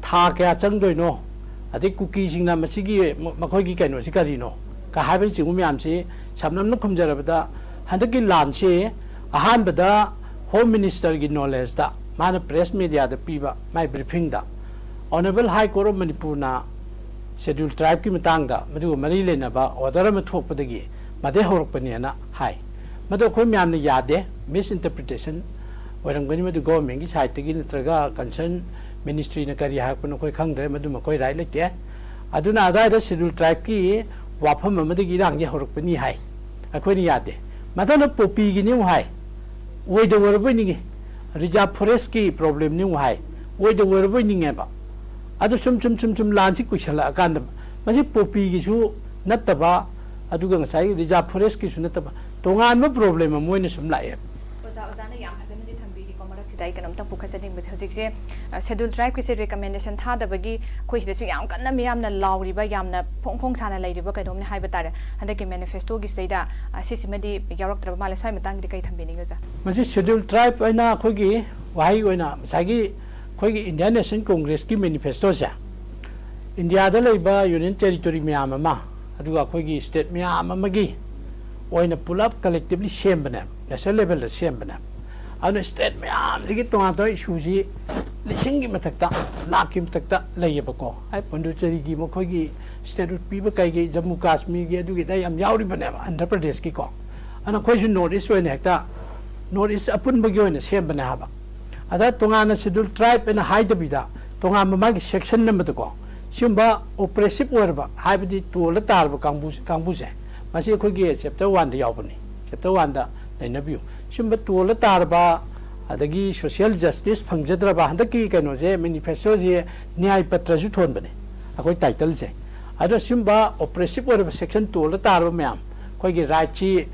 ꯊꯥ ꯀꯌꯥ ꯆꯪꯗꯣꯏꯅꯣ, ꯑꯗꯩ ꯀꯨꯀꯤꯁꯤꯡꯅ ꯃꯁꯤꯒꯤ ꯃꯈꯣꯏꯒꯤ ꯀꯩꯅꯣꯁꯤ ꯀꯔꯤꯅꯣ ꯀ ꯍꯥꯏꯕꯅꯆꯤꯡꯕ ꯃꯌꯥꯝꯁꯤ ꯁꯝꯂꯞꯅ ꯈꯨꯝꯖꯔꯕꯗ, ꯍꯟꯗꯛꯀꯤ ꯂꯥꯟꯁꯤ ꯑꯍꯥꯟꯕꯗ Home Ministerꯒꯤ knowledgeꯇ ꯃꯥꯅ press mediaꯗ ꯄꯤꯕ ꯃꯥꯏ briefingꯗ Honourable High Court of Manipurꯅ Scheduled Tribeꯀꯤ ꯃꯇꯥꯡꯗ ꯃꯗꯨꯒ ꯃꯔꯤ ꯂꯩꯅꯕ order ꯑꯃ ꯊꯣꯛꯄꯗꯒꯤ ꯃꯗꯩ ꯍꯧꯔꯛꯄꯅꯦꯅ ꯍꯥꯏ꯫ ꯃꯗꯨ ꯑꯩꯈꯣꯏ ꯃꯌꯥꯝꯅ ꯌꯥꯗꯦ, misinterpretation ꯑꯣꯏꯔꯝꯒꯅꯤ, ꯃꯗꯨ governmentꯀꯤ sideꯇꯒꯤ ꯅꯠꯇ꯭ꯔꯒ concern ministryꯅ ꯀꯔꯤ ꯍꯥꯏꯔꯛꯄꯅꯣ ꯑꯩꯈꯣꯏ ꯈꯪꯗ꯭ꯔꯦ, ꯃꯗꯨꯃ ꯑꯩꯈꯣꯏ right ꯂꯩꯇꯦ꯫ ꯑꯗꯨꯅ ꯑꯗꯥꯏꯗ Scheduled Tribeꯀꯤ ꯋꯥꯐꯝ ꯑꯃꯗꯒꯤ ꯏꯔꯥꯡꯁꯦ ꯍꯧꯔꯛꯄꯅꯤ ꯍꯥꯏ, ꯑꯩꯈꯣꯏꯅ ꯌꯥꯗꯦ꯫ ꯃꯊꯪꯗ ꯄꯣꯄꯤꯒꯤꯅꯤ ꯑꯃꯨꯛ ꯍꯥꯏ, ꯑꯣꯏꯗ ꯑꯣꯏꯔꯕꯣꯏ ꯅꯤꯡꯉꯤ꯫ Reserve Forestꯀꯤ problemꯅꯤ ꯑꯃꯨꯛ ꯍꯥꯏ, ꯑꯣꯏꯗ ꯑꯣꯏꯔꯕꯣꯏ ꯅꯤꯡꯉꯦꯕ꯫ ꯑꯗꯨ ꯁꯨꯝ ꯁꯨꯝ ꯁꯨꯝ ꯁꯨꯝ ꯂꯥꯟꯁꯤ ꯀꯨꯏꯁꯜꯂꯛꯑꯀꯥꯟꯗ ꯃꯁꯤ ꯄꯣꯄꯤꯒꯤꯁꯨ ꯅꯠꯇꯕ, ꯑꯗꯨꯒ ꯉꯁꯥꯏꯒꯤ Reserve Forestꯀꯤꯁꯨ ꯅꯠꯇꯕ, ꯇꯣꯉꯥꯟꯕ problem ꯑꯃ ꯑꯣꯏꯅ ꯁꯨꯝ ꯂꯥꯛꯑꯦ꯫ ꯑꯣꯖꯥ, ꯑꯣꯖꯥꯅ ꯌꯥꯝ ꯐꯖꯅꯗꯤ ꯊꯝꯕꯤꯔꯤꯀꯣ꯫ ꯃꯔꯛꯁꯤꯗ ꯑꯩ ꯀꯩꯅꯣꯝꯇꯪ ꯄꯨꯈꯠꯆꯅꯤꯡꯕꯁꯦ, ꯍꯧꯖꯤꯛꯁꯦ, ꯑ, Scheduled Tribeꯀꯤꯁꯦ recommendation ꯊꯥꯗꯕꯒꯤ ꯑꯩꯈꯣꯏ ꯁꯤꯗꯁꯨ ꯌꯥꯝ ꯀꯟꯅ ꯃꯤꯌꯥꯝꯅ ꯂꯥꯎꯔꯤꯕ, ꯌꯥꯝꯅ ꯐꯣꯡ ꯐꯣꯡ ꯁꯥꯅ ꯂꯩꯔꯤꯕ ꯀꯩꯅꯣꯝꯅꯤ ꯍꯥꯏꯕ ꯇꯥꯔꯦ꯫ ꯍꯟꯗꯛꯀꯤ manifestoꯒꯤꯁꯤꯗꯩꯗ, ꯑ, ꯁꯤꯁꯤꯃꯗꯤ ꯌꯥꯎꯔꯛꯇ꯭ꯔꯕ ꯃꯥꯜꯂꯦ꯫ ꯁ꯭ꯋꯥꯏ ꯃꯇꯥꯡꯒꯤꯗꯤ ꯀꯩ ꯊꯝꯕꯤꯅꯤꯡꯉꯤ, ꯑꯣꯖꯥ? ꯃꯁꯤ Scheduled Tribe ꯍꯥꯏꯅ ꯑꯩꯈꯣꯏꯒꯤ ꯋꯥꯍꯩ ꯑꯣꯏꯅ ꯉꯁꯥꯏꯒꯤ ꯑꯩꯈꯣꯏꯒꯤ Indian National Congressꯀꯤ manifestoꯁꯦ ꯏꯟꯗꯤꯌꯥꯗ ꯂꯩꯕ Union Territory ꯃꯌꯥꯝ ꯑꯃ, ꯑꯗꯨꯒ ꯑꯩꯈꯣꯏꯒꯤ state ꯃꯌꯥꯝ ꯑꯃꯒꯤ ꯑꯣꯏꯅ ꯄꯨꯂꯞ collectively ꯁꯦꯝꯕꯅꯦ, national levelꯗ ꯁꯦꯝꯕꯅꯦ꯫ ꯑꯗꯨꯅ state ꯃꯌꯥꯝꯁꯤꯒꯤ ꯇꯣꯉꯥꯟ ꯇꯣꯉꯥꯟꯕ issueꯁꯤ ꯂꯤꯁꯤꯡꯒꯤ ꯃꯊꯛꯇ, ꯂꯥꯛꯀꯤ ꯃꯊꯛꯇ ꯂꯩꯌꯦꯕꯀꯣ꯫ ꯑꯩ ꯄꯣꯟꯗꯨꯆꯦꯔꯤꯒꯤ ꯃꯈꯣꯏꯒꯤ statehood ꯄꯤꯕ ꯀꯩꯒꯤ, ꯖꯝꯃꯨ ꯀꯥꯁꯃꯤꯔꯒꯤ ꯑꯗꯨꯒꯤꯗ ꯌꯥꯝ ꯌꯥꯎꯔꯤꯕꯅꯦꯕ, ꯑꯟꯙ꯭ꯔ ꯄ꯭ꯔꯗꯦꯁꯀꯤꯀꯣ꯫ ꯑꯗꯨꯅ ꯑꯩꯈꯣꯏꯁꯨ North East ꯑꯣꯏꯅ ꯍꯦꯛꯇ North East ꯑꯄꯨꯟꯕꯒꯤ ꯑꯣꯏꯅ ꯁꯦꯝꯕꯅꯦ ꯍꯥꯏꯕ꯫ ꯑꯗ ꯇꯣꯉꯥꯟꯅ Scheduled Tribe ꯍꯥꯏꯅ ꯍꯥꯏꯗꯕꯤꯗ ꯇꯣꯉꯥꯟꯕ ꯃꯥꯒꯤ section ꯑꯃꯗꯀꯣ, ꯁꯤꯒꯨꯝꯕ oppressive ꯑꯣꯏꯔꯕ, ꯍꯥꯏꯕꯗꯤ ꯇꯣꯜꯂ ꯇꯥꯔꯕ ꯀꯥꯡꯕꯨ, ꯀꯥꯡꯕꯨꯁꯦ, ꯃꯁꯤ ꯑꯩꯈꯣꯏꯒꯤ chapter oneꯗ ꯌꯥꯎꯕꯅꯤ꯫ Chapter oneꯗ ꯅꯩꯅꯕꯤꯌꯨ꯫ ꯁꯤꯒꯨꯝꯕ ꯇꯣꯜꯂ ꯇꯥꯔꯕ, ꯑꯗꯒꯤ social justice ꯐꯪꯖꯗ꯭ꯔꯕ, ꯍꯟꯗꯛꯀꯤ ꯀꯩꯅꯣꯁꯦ, manifestoꯁꯦ ꯅ꯭ꯌꯥꯏ ꯄꯇ꯭ꯔꯁꯨ ꯊꯣꯟꯕꯅꯦ ꯑꯩꯈꯣꯏ titleꯁꯦ꯫ ꯑꯗꯣ ꯁꯤꯒꯨꯝꯕ oppressive ꯑꯣꯏꯔꯕ section ꯇꯣꯜꯂ ꯇꯥꯔꯕ ꯃꯌꯥꯝ, ꯑꯩꯈꯣꯏꯒꯤ rightꯁꯤ,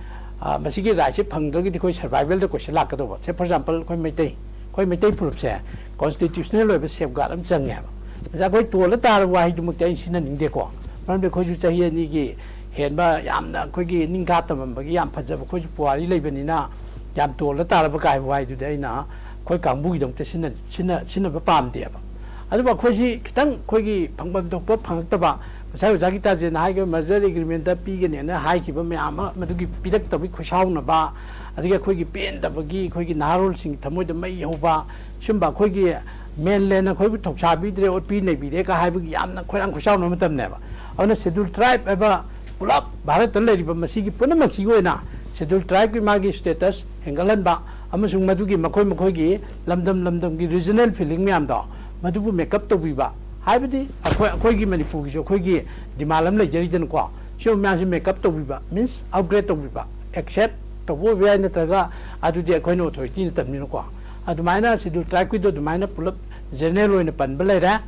ꯃꯁꯤꯒꯤ ꯔꯥꯏꯠꯁꯦ ꯐꯪꯗ꯭ꯔꯒꯗꯤ ꯑꯩꯈꯣꯏ ꯁꯔꯚꯥꯏꯚꯦꯜꯗ ꯀꯣꯏꯁꯟ ꯂꯥꯛꯀꯗꯧꯕ꯫ ꯁꯦ, ꯐꯣꯔ ꯑꯦꯛꯖꯥꯝꯄꯜ, ꯑꯩꯈꯣꯏ ꯃꯩꯇꯩ, ꯑꯩꯈꯣꯏ ꯃꯩꯇꯩ ꯐꯨꯔꯨꯞꯁꯦ ꯀꯣꯟꯁꯇꯤꯇ꯭ꯌꯨꯁꯅꯦꯜ ꯑꯣꯏꯕ ꯁꯦꯐꯒꯥꯔꯗ ꯑꯃ ꯆꯪꯉꯦꯕ꯫ ꯃꯁꯤ ꯑꯩꯈꯣꯏ ꯇꯣꯜꯂ ꯇꯥꯔꯕ ꯋꯥꯍꯩꯗꯨꯃꯛꯇꯤ ꯑꯩ ꯁꯤꯖꯤꯟꯅꯅꯤꯡꯗꯦꯀꯣ꯫ ꯃꯔꯝꯗꯤ ꯑꯩꯈꯣꯏꯁꯨ ꯆꯍꯤ ꯑꯅꯤꯒꯤ ꯍꯦꯟꯕ ꯌꯥꯝꯅ ꯑꯩꯈꯣꯏꯒꯤ ꯅꯤꯡꯈꯥ ꯇꯝꯃꯝꯕꯒꯤ ꯌꯥꯝ ꯐꯖꯕ ꯑꯩꯈꯣꯏꯁꯨ ꯄꯨꯋꯥꯔꯤ ꯂꯩꯕꯅꯤꯅ, ꯌꯥꯝ ꯇꯣꯜꯂ ꯇꯥꯔꯕ ꯀꯥꯏꯕ ꯋꯥꯍꯩꯗꯨꯗꯤ ꯑꯩꯅ ꯑꯩꯈꯣꯏ ꯀꯥꯡꯕꯨꯒꯤꯗꯃꯛꯇ ꯁꯤꯟꯅ-, ꯁꯤꯟꯅ-, ꯁꯤꯟꯅꯕ ꯄꯥꯝꯗꯦꯕ꯫ ꯑꯗꯨꯕꯨ ꯑꯩꯈꯣꯏꯁꯤ ꯈꯤꯇꯪ ꯑꯩꯈꯣꯏꯒꯤ ꯐꯪꯐꯝ ꯊꯣꯛꯄ ꯐꯪꯉꯛꯇꯕ, ꯉꯁꯥꯏ ꯑꯣꯖꯥ ꯒꯤꯇꯥꯖꯦꯟꯅ ꯍꯥꯏꯈꯤꯕ ꯃꯔꯖꯔ ꯑꯦꯒ꯭ꯔꯤꯃꯦꯟꯗ ꯄꯤꯒꯅꯦꯅ ꯍꯥꯏꯈꯤꯕ ꯃꯌꯥꯝ ꯑꯃ, ꯃꯗꯨꯒꯤ ꯄꯤꯔꯛꯇꯕꯒꯤ ꯈꯨꯁꯥꯎꯅꯕ, ꯑꯗꯒꯤ ꯑꯩꯈꯣꯏꯒꯤ ꯄꯦꯟꯗꯕꯒꯤ, ꯑꯩꯈꯣꯏꯒꯤ ꯅꯍꯥꯔꯣꯜꯁꯤꯡꯒꯤ ꯊꯃꯣꯏꯗ ꯃꯩ ꯍꯧꯕ, ꯁꯨꯝꯕ ꯑꯩꯈꯣꯏꯒꯤ ꯃꯦꯟꯂꯦꯟꯅ ꯑꯩꯈꯣꯏꯕꯨ ꯊꯧꯁꯥꯕꯤꯗ꯭ꯔꯦ, ꯑꯣꯠꯄꯤ ꯅꯩꯕꯤꯔꯦꯒ ꯍꯥꯏꯕꯒꯤ ꯌꯥꯝꯅ ꯈꯣꯏꯔꯥꯡ ꯈꯣꯏꯁꯥꯎꯅꯕ ꯃꯇꯝꯅꯦꯕ꯫ ꯑꯗꯨꯅ ꯁꯦꯗꯨꯜ ꯇ꯭ꯔꯥꯏꯕ ꯍꯥꯏꯕ ꯄꯨꯂꯞ ꯚꯥꯔꯠꯇ ꯂꯩꯔꯤꯕ ꯃꯁꯤꯒꯤ ꯄꯨꯝꯅꯃꯛꯁꯤꯒꯤ ꯑꯣꯏꯅ ꯁꯦꯗꯨꯜ ꯇ꯭ꯔꯥꯏꯕꯀꯤ ꯃꯥꯒꯤ ꯁ꯭ꯇꯦꯇꯁ ꯍꯦꯟꯒꯠꯍꯟꯕ ꯑꯃꯁꯨꯡ ꯃꯗꯨꯒꯤ ꯃꯈꯣꯏ ꯃꯈꯣꯏꯒꯤ ꯂꯝꯗꯝ ꯂꯝꯗꯝꯒꯤ ꯔꯤꯖꯅꯦꯜ ꯐꯤꯂꯤꯡ ꯃꯌꯥꯝꯗꯣ ꯃꯗꯨꯕꯨ ꯃꯦꯀꯞ ꯇꯧꯕꯤꯕ, ꯍꯥꯏꯕꯗꯤ ꯑꯩꯈꯣꯏ, ꯑꯩꯈꯣꯏꯒꯤ ꯃꯅꯤꯄꯨꯔꯒꯤꯁꯨ ꯑꯩꯈꯣꯏꯒꯤ ꯗꯤꯃꯥꯟ ꯑꯃ ꯂꯩꯖꯔꯤꯗꯅꯀꯣ꯫ ꯁꯤꯒꯨꯝꯕ ꯃꯌꯥꯝꯁꯤ ꯃꯦꯀꯞ ꯇꯧꯕꯤꯕ, ꯃꯤꯟꯁ ꯑꯞꯒ꯭ꯔꯦꯗ ꯇꯧꯕꯤꯕ, ꯑꯦꯛꯁꯦꯞ ꯇꯧꯕ ꯑꯣꯏꯕ ꯌꯥꯏ, ꯅꯠꯇ꯭ꯔꯒ ꯑꯗꯨꯗꯤ ꯑꯩꯈꯣꯏꯅ ꯑꯣꯊꯣꯔꯤꯇꯤ ꯅꯠꯇꯕꯅꯤꯅꯀꯣ꯫ ꯑꯗꯨꯃꯥꯏꯅ ꯁꯦꯗꯨꯜ ꯇ꯭ꯔꯥꯏꯕꯀꯤꯗꯣ ꯑꯗꯨꯃꯥꯏꯅ ꯄꯨꯂꯞ ꯖꯦꯅꯔꯦꯜ ꯑꯣꯏꯅ ꯄꯟꯕ ꯂꯩꯔꯦ꯫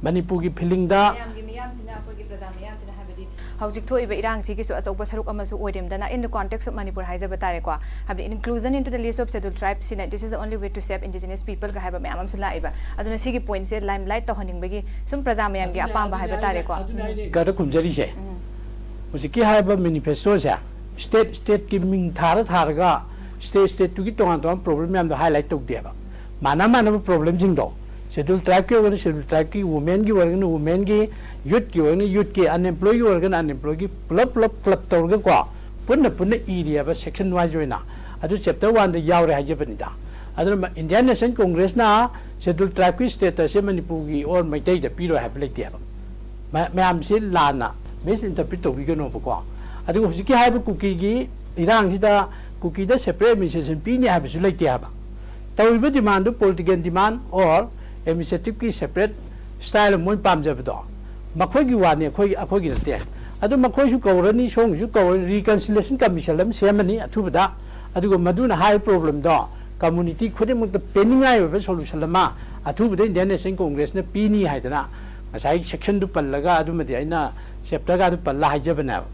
ꯃꯅꯤꯄꯨꯔꯒꯤ ꯐꯤꯂꯤꯡꯗ ꯃꯌꯥꯝꯒꯤ ꯃꯤꯌꯥꯝꯁꯤꯅ, ꯑꯩꯈꯣꯏꯒꯤ ꯄ꯭ꯔꯖꯥ ꯃꯤꯌꯥꯝꯁꯤꯅ, ꯍꯥꯏꯕꯗꯤ ꯍꯧꯖꯤꯛ ꯊꯣꯛꯏꯕ ꯏꯔꯥꯡꯁꯤꯒꯤꯁꯨ ꯑꯆꯧꯕ ꯁꯔꯨꯛ ꯑꯃꯁꯨ ꯑꯣꯏꯔꯦꯝꯗꯅ, in the context of Manipur ꯍꯥꯏꯖꯕ ꯇꯥꯔꯦꯀꯣ, ꯍꯥꯏꯕꯗꯤ inclusion into the list of Scheduled Tribe ꯁꯤꯅ, this is the only way to save indigenous people ꯀ ꯍꯥꯏꯕ ꯃꯌꯥꯝ ꯑꯃꯁꯨ ꯂꯥꯛꯏꯕ꯫ ꯑꯗꯨꯅ ꯁꯤꯒꯤ ꯄꯣꯏꯟꯠꯁꯦ ꯂꯥꯏꯝꯂꯥꯏꯠ ꯇꯧꯍꯟꯅꯤꯡꯕꯒꯤ ꯁꯨꯝ ꯄ꯭ꯔꯖꯥ ꯃꯌꯥꯝꯒꯤ ꯑꯄꯥꯝꯕ ꯍꯥꯏꯕ ꯇꯥꯔꯦꯀꯣ꯫ ꯑꯗꯨꯅ ꯑꯩꯅ ꯒꯗ ꯈꯨꯝꯖꯔꯤꯁꯦ꯫ ꯍꯧꯖꯤꯛꯀꯤ ꯍꯥꯏꯔꯤꯕ ꯃꯦꯅꯤꯐꯦꯁꯇꯣꯁꯦ ꯁ꯭ꯇꯦꯠ ꯁ꯭ꯇꯦꯠꯀꯤ ꯃꯤꯡ ꯊꯥꯔ ꯊꯥꯔꯒ ꯁ꯭ꯇꯦꯠ ꯁ꯭ꯇꯦꯠꯇꯨꯒꯤ ꯇꯣꯉꯥꯟ ꯇꯣꯉꯥꯟꯕ ꯄ꯭ꯔꯣꯕ꯭ꯂꯦꯝ ꯃꯌꯥꯝꯗꯣ ꯍꯥꯏꯂꯥꯏꯠ ꯇꯧꯗꯦꯕ꯫ ꯃꯥꯟꯅ ꯃꯥꯟꯅꯕ ꯄ꯭ꯔꯣꯕ꯭ꯂꯦꯝꯁꯤꯡꯗꯣ ꯁꯦꯗꯨꯜ ꯇ꯭ꯔꯥꯏꯕꯀꯤ ꯑꯣꯏꯔꯒꯅ ꯁꯦꯗꯨꯜ ꯇ꯭ꯔꯥꯏꯕꯀꯤ, ꯋꯨꯃꯦꯟꯒꯤ ꯑꯣꯏꯔꯒꯅ ꯋꯨꯃꯦꯟꯒꯤ, ꯌꯨꯠꯀꯤ ꯑꯣꯏꯔꯒꯅ ꯌꯨꯠꯀꯤ, ꯑꯟꯑꯦꯝꯄ꯭ꯂꯣꯏꯒꯤ ꯑꯣꯏꯔꯒꯅ ꯑꯟꯑꯦꯝꯄ꯭ꯂꯣꯏꯒꯤ, ꯄꯨꯂꯞ ꯄꯨꯂꯞ ꯀ꯭ꯂꯕ ꯇꯧꯔꯒꯀꯣ ꯄꯨꯟꯅ ꯄꯨꯟꯅ ꯏꯔꯤꯑꯕ ꯁꯦꯛꯁꯟ ꯋꯥꯏꯁ ꯑꯣꯏꯅ꯫ ꯑꯗꯨ ꯆꯦꯞꯇꯔ ꯋꯥꯟꯗ ꯌꯥꯎꯔꯦ ꯍꯥꯏꯖꯕꯅꯤꯗ꯫ ꯑꯗꯨꯅ ꯃ-, ꯏꯟꯗꯤꯌꯥꯟ ꯅꯦꯁꯅꯦꯜ ꯀꯣꯡꯒ꯭ꯔꯦꯁꯅ ꯁꯦꯗꯨꯜ ꯇ꯭ꯔꯥꯏꯕꯀꯤ ꯁ꯭ꯇꯦꯇꯁꯁꯦ ꯃꯅꯤꯄꯨꯔꯒꯤ ꯑꯣꯔ ꯃꯩꯇꯩꯗ ꯄꯤꯔꯣꯏ ꯍꯥꯏꯕ ꯂꯩꯇꯦꯕ꯫ ꯃ-, ꯃꯌꯥꯝꯁꯤ ꯂꯥꯟꯅ ꯃꯤꯁ ꯏꯟꯇꯔꯄ꯭ꯔꯤꯠ ꯇꯧꯕꯤꯒꯅꯣꯕꯀꯣ꯫ ꯑꯗꯨꯒ ꯍꯧꯖꯤꯛꯀꯤ ꯍꯥꯏꯔꯤꯕ ꯀꯨꯀꯤꯒꯤ ꯏꯔꯥꯡꯁꯤꯗ ꯀꯨꯀꯤꯗ ꯁꯦꯄꯔꯦꯠ ꯑꯦꯗꯃꯤꯅꯤꯁꯇ꯭ꯔꯦꯁꯟ ꯄꯤꯅꯤ ꯍꯥꯏꯕꯁꯨ ꯂꯩꯇꯦ ꯍꯥꯏꯕ꯫ ꯇꯧꯔꯤꯕ ꯗꯤꯃꯥꯟꯗꯨ ꯄꯣꯂꯤꯇꯤꯀꯦꯜ ꯗꯤꯃꯥꯟ ꯑꯣꯔ ꯑꯦꯗꯃꯤꯅꯤꯁꯇ꯭ꯔꯦꯇꯤꯞꯀꯤ ꯁꯦꯄꯔꯦꯠ ꯁ꯭ꯇꯥꯏꯜ ꯑꯃ ꯃꯣꯏꯅ ꯄꯥꯝꯖꯕꯗꯣ ꯃꯈꯣꯏꯒꯤ ꯋꯥꯅꯤ, ꯑꯩꯈꯣꯏꯒꯤ, ꯑꯩꯈꯣꯏꯒꯤ ꯅꯠꯇꯦ꯫ ꯑꯗꯨ ꯃꯈꯣꯏꯁꯨ ꯀꯧꯔꯅꯤ, ꯁꯣꯝꯒꯤꯁꯨ ꯀꯧꯔꯅꯤ, ꯔꯤꯀꯟꯁꯤꯂꯦꯁꯟ ꯀꯃꯤꯁꯟ ꯑꯃ ꯁꯦꯝꯃꯅꯤ ꯑꯊꯨꯕꯗ꯫ ꯑꯗꯨꯒ ꯃꯗꯨꯅ ꯍꯥꯏꯔꯤꯕ ꯄ꯭ꯔꯣꯕ꯭ꯂꯦꯝꯗꯣ ꯀꯝꯃꯨꯅꯤꯇꯤ ꯈꯨꯗꯤꯡꯃꯛꯇ ꯄꯦꯟꯅꯤꯡꯉꯥꯏ ꯑꯣꯏꯕ ꯁꯣꯂꯨꯁꯟ ꯑꯃ ꯑꯊꯨꯕꯗ ꯏꯟꯗꯤꯌꯥꯟ ꯅꯦꯁꯅꯦꯜ ꯀꯣꯡꯒ꯭ꯔꯦꯁꯅ ꯄꯤꯅꯤ ꯍꯥꯏꯗꯅ ꯉꯁꯥꯏ ꯁꯦꯛꯁꯟꯗꯨ ꯄꯜꯂꯒ, ꯑꯗꯨꯃꯗꯤ ꯑꯩꯅ ꯆꯦꯞꯇꯔꯒꯗꯨ ꯄꯜꯂ ꯍꯥꯏꯖꯕꯅꯦꯕ꯫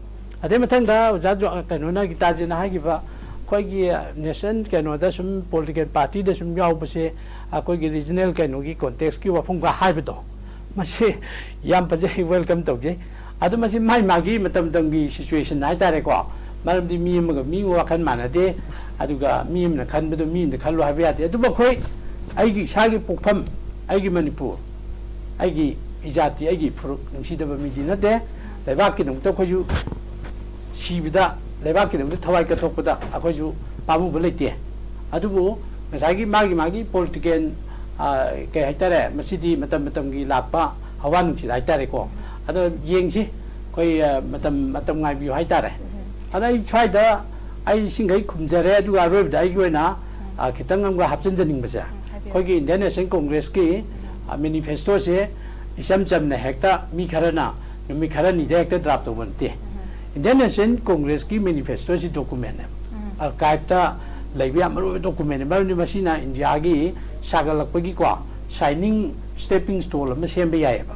ꯑꯗꯩ ꯃꯊꯪꯗ ꯑꯣꯖꯥ ꯖꯣ-, ꯀꯩꯅꯣꯅ, ꯒꯤꯇꯥꯖꯤꯅ ꯍꯥꯏꯈꯤꯕ, ꯑꯩꯈꯣꯏꯒꯤ ꯅꯦꯁꯅꯦꯜ ꯀꯩꯅꯣꯗ ꯁꯨꯝ ꯄꯣꯂꯤꯇꯤꯀꯦꯜ ꯄꯥꯔꯇꯤꯗ ꯁꯨꯝ ꯌꯥꯎꯕꯁꯦ, ꯑꯩꯈꯣꯏꯒꯤ ꯔꯤꯖꯅꯦꯜ ꯀꯩꯅꯣꯒꯤ ꯀꯣꯟꯇꯦꯛꯁꯀꯤ ꯋꯥꯐꯝꯒ ꯍꯥꯏꯕꯗꯣ, ꯃꯁꯤ ꯌꯥꯝ ꯐꯖꯩ, ꯋꯦꯜꯀꯝ ꯇꯧꯖꯩ꯫ ꯑꯗꯨ ꯃꯁꯤ ꯃꯥꯏ ꯃꯥꯒꯤ ꯃꯇꯝ ꯃꯇꯝꯒꯤ ꯁꯤꯆꯨꯋꯦꯁꯟ ꯍꯥꯏꯇꯥꯔꯦꯀꯣ꯫ ꯃꯔꯝꯗꯤ ꯃꯤ ꯑꯃꯒ ꯃꯤ ꯑꯃꯒ ꯋꯥꯈꯜ ꯃꯥꯟꯅꯗꯦ, ꯑꯗꯨꯒ ꯃꯤ ꯑꯃꯅ ꯈꯟꯕꯗꯨ ꯃꯤ ꯑꯃꯅ ꯈꯜꯂꯨ ꯍꯥꯏꯕ ꯌꯥꯗꯦ꯫ ꯑꯗꯨꯕꯨ ꯑꯩꯈꯣꯏ, ꯑꯩꯒꯤ ꯏꯁꯥꯒꯤ ꯄꯣꯛꯐꯝ, ꯑꯩꯒꯤ ꯃꯅꯤꯄꯨꯔ, ꯑꯩꯒꯤ ꯏꯖꯥꯇꯤ, ꯑꯩꯒꯤ ꯐꯨꯔꯨꯞ ꯅꯨꯡꯁꯤꯗꯕ ꯃꯤꯗꯤ ꯅꯠꯇꯦ꯫ ꯂꯩꯕꯥꯛꯀꯤꯗꯃꯛꯇ ꯑꯩꯈꯣꯏꯁꯨ ꯁꯤꯕꯗ, ꯂꯩꯕꯥꯛꯀꯤꯗꯃꯛꯇ ꯊꯋꯥꯏ ꯀꯠꯊꯣꯛꯄꯗ ꯑꯩꯈꯣꯏꯁꯨ ꯄꯥꯝꯃꯨꯕ ꯂꯩꯇꯦ꯫ ꯑꯗꯨꯕꯨ ꯉꯁꯥꯏꯒꯤ ꯃꯥꯒꯤ ꯃꯥꯒꯤ ꯄꯣꯂꯤꯇꯤꯀꯦꯜ, ꯀꯩ ꯍꯥꯏꯇꯥꯔꯦ, ꯃꯁꯤꯗꯤ ꯃꯇꯝ ꯃꯇꯝꯒꯤ ꯂꯥꯛꯄ ꯍꯋꯥ ꯅꯨꯡꯁꯤꯠ ꯍꯥꯏꯇꯥꯔꯦꯀꯣ꯫ ꯑꯗꯣ ꯌꯦꯡꯁꯤ, ꯑꯩꯈꯣꯏ, ꯑ, ꯃꯇꯝ, ꯃꯇꯝ ꯉꯥꯏꯕꯤꯌꯨ ꯍꯥꯏꯇꯥꯔꯦ꯫ ꯑꯗ ꯑꯩ ꯁ꯭ꯋꯥꯏꯗ ꯑꯩ ꯏꯁꯤꯡꯈꯩ ꯈꯨꯝꯖꯔꯦ, ꯑꯗꯨꯒ ꯑꯔꯣꯏꯕꯗ ꯑꯩꯒꯤ ꯑꯣꯏꯅ, ꯑ, ꯈꯤꯇꯪ ꯑꯃꯒ ꯍꯥꯞꯆꯤꯟꯖꯅꯤꯡꯕꯁꯦ, ꯍꯥꯏꯕꯤꯌꯨ꯫ ꯑꯩꯈꯣꯏꯒꯤ ꯏꯟꯗꯤꯌꯟ ꯅꯦꯁꯅꯦꯜ ꯀꯣꯡꯒ꯭ꯔꯦꯁꯀꯤ, ꯑ, ꯃꯦꯅꯤꯐꯦꯁꯇꯣꯁꯦ ꯏꯆꯝ ꯆꯝꯅ ꯍꯦꯛꯇ ꯃꯤ ꯈꯔꯅ ꯅꯨꯃꯤꯠ ꯈꯔꯅꯤꯗ ꯍꯦꯛꯇ ꯗ꯭ꯔꯥꯐ ꯇꯧꯕ ꯅꯠꯇꯦ꯫ Indian national ꯀꯣꯡꯒ꯭ꯔꯦꯁꯀꯤ ꯃꯦꯅꯤꯐꯦꯁꯇꯣꯁꯤ ꯗꯣꯀꯨꯃꯦꯟꯅꯦ꯫ ꯑꯥꯔꯀꯥꯏꯞꯇ ꯂꯩꯕ ꯌꯥꯝ ꯃꯔꯨ ꯑꯣꯏꯕ ꯗꯣꯀꯨꯃꯦꯟꯅꯤ꯫ ꯃꯔꯝꯗꯤ ꯃꯁꯤꯅ ꯏꯟꯗꯤꯌꯥꯒꯤ ꯁꯥꯒꯠꯂꯛꯄꯒꯤꯀꯣ ꯁꯥꯏꯅꯤꯡ ꯁ꯭ꯇꯦꯄꯤꯡ ꯁ꯭ꯇꯣꯟ ꯑꯃ ꯁꯦꯝꯕ ꯌꯥꯏꯑꯕ꯫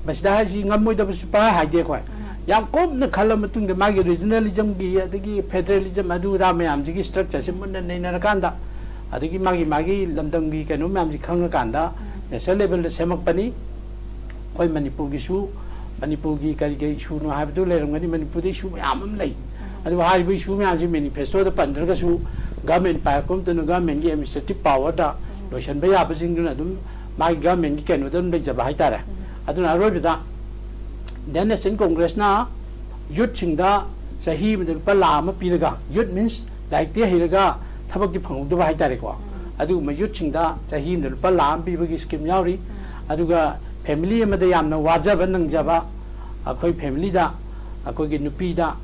ꯃꯁꯤꯗ ꯍꯥꯏꯁꯤ ꯉꯝꯃꯣꯏꯗꯕꯁꯨ ꯄꯪꯍꯥꯏ ꯍꯥꯏꯗꯦ ꯑꯩꯈꯣꯏ꯫ ꯌꯥꯝ ꯀꯨꯞꯅ ꯈꯜꯂ ꯃꯇꯨꯡꯗ ꯃꯥꯒꯤ ꯔꯤꯖꯅꯦꯂꯤꯖꯝꯒꯤ ꯑꯗꯒꯤ ꯐꯦꯗꯔꯦꯂꯤꯖꯝ ꯑꯗꯨ ꯑꯗꯥ ꯃꯌꯥꯝꯁꯤꯒꯤ ꯁ꯭ꯇ꯭ꯔꯛꯆꯔꯁꯤ ꯃꯨꯟꯅ ꯅꯩꯅꯔꯀꯥꯟꯗ, ꯑꯗꯒꯤ ꯃꯥꯒꯤ ꯃꯥꯒꯤ ꯂꯝꯗꯝꯒꯤ ꯀꯩꯅꯣ ꯃꯌꯥꯝꯁꯤ ꯈꯪꯉꯀꯥꯟꯗ ꯅꯦꯁꯅꯦꯜ ꯂꯦꯚꯦꯜꯗ ꯁꯦꯝꯃꯛꯄꯅꯤ꯫ ꯑꯩꯈꯣꯏ ꯃꯅꯤꯄꯨꯔꯒꯤꯁꯨ, ꯃꯅꯤꯄꯨꯔꯒꯤ ꯀꯔꯤ ꯀꯔꯤ ꯏꯁꯨꯅꯣ ꯍꯥꯏꯕꯗꯨ ꯂꯩꯔꯝꯒꯅꯤ꯫ ꯃꯅꯤꯄꯨꯔꯗ ꯏꯁꯨ ꯃꯌꯥꯝ ꯑꯃ ꯂꯩ꯫ ꯑꯗꯨꯕꯨ ꯍꯥꯏꯔꯤꯕ ꯏꯁꯨ ꯃꯌꯥꯝꯁꯤ ꯃꯦꯅꯤꯐꯦꯁꯇꯣꯗ ꯄꯟꯗ꯭ꯔꯒꯁꯨ ꯒꯚꯔꯟꯃꯦꯟ ꯄꯥꯏꯔꯛꯄ ꯃꯇꯝꯗ ꯒꯚꯔꯟꯃꯦꯟꯒꯤ ꯑꯦꯗꯃꯤꯅꯤꯁꯇ꯭ꯔꯦꯇꯤꯞ ꯄꯥꯋꯔꯗ ꯂꯣꯏꯁꯤꯟꯕ ꯌꯥꯕꯁꯤꯡꯗꯨꯅ ꯑꯗꯨꯝ ꯃꯥꯒꯤ ꯒꯚꯔꯟꯃꯦꯟꯒꯤ ꯀꯩꯅꯣꯗ ꯑꯗꯨꯝ ꯂꯩꯖꯕ ꯍꯥꯏꯇꯥꯔꯦ꯫ ꯑꯗꯨꯅ ꯑꯔꯣꯏꯕꯗ ꯏꯟꯗꯤꯌꯟ ꯅꯦꯁꯅꯦꯜ ꯀꯣꯡꯒ꯭ꯔꯦꯁꯅ ꯌꯨꯠꯁꯤꯡꯗ ꯆꯍꯤ ꯑꯃꯗ ꯂꯨꯄꯥ ꯂꯥꯈ ꯑꯃ ꯄꯤꯔꯒ, ꯌꯨꯠ ꯃꯤꯟꯁ ꯂꯥꯏꯔꯤꯛꯇꯤ ꯍꯩꯔꯒ ꯊꯕꯛꯇꯤ ꯐꯪꯍꯧꯗꯕ ꯍꯥꯏꯇꯥꯔꯦꯀꯣ꯫ ꯑꯗꯨꯒꯨꯝꯕ ꯌꯨꯠꯁꯤꯡꯗ ꯆꯍꯤ ꯑꯃꯗ ꯂꯨꯄꯥ ꯂꯥꯈ ꯑꯃ ꯄꯤꯕꯒꯤ ꯁ꯭ꯀꯤꯝ ꯌꯥꯎꯔꯤ꯫ ꯑꯗꯨꯒ ꯐꯦꯃꯤꯂꯤ ꯑꯃꯗ ꯌꯥꯝꯅ ꯋꯥꯖꯕ ꯅꯪꯖꯕ ꯑꯩꯈꯣꯏ ꯐꯦꯃꯤꯂꯤꯗ, ꯑꯩꯈꯣꯏꯒꯤ ꯅꯨꯄꯤꯗ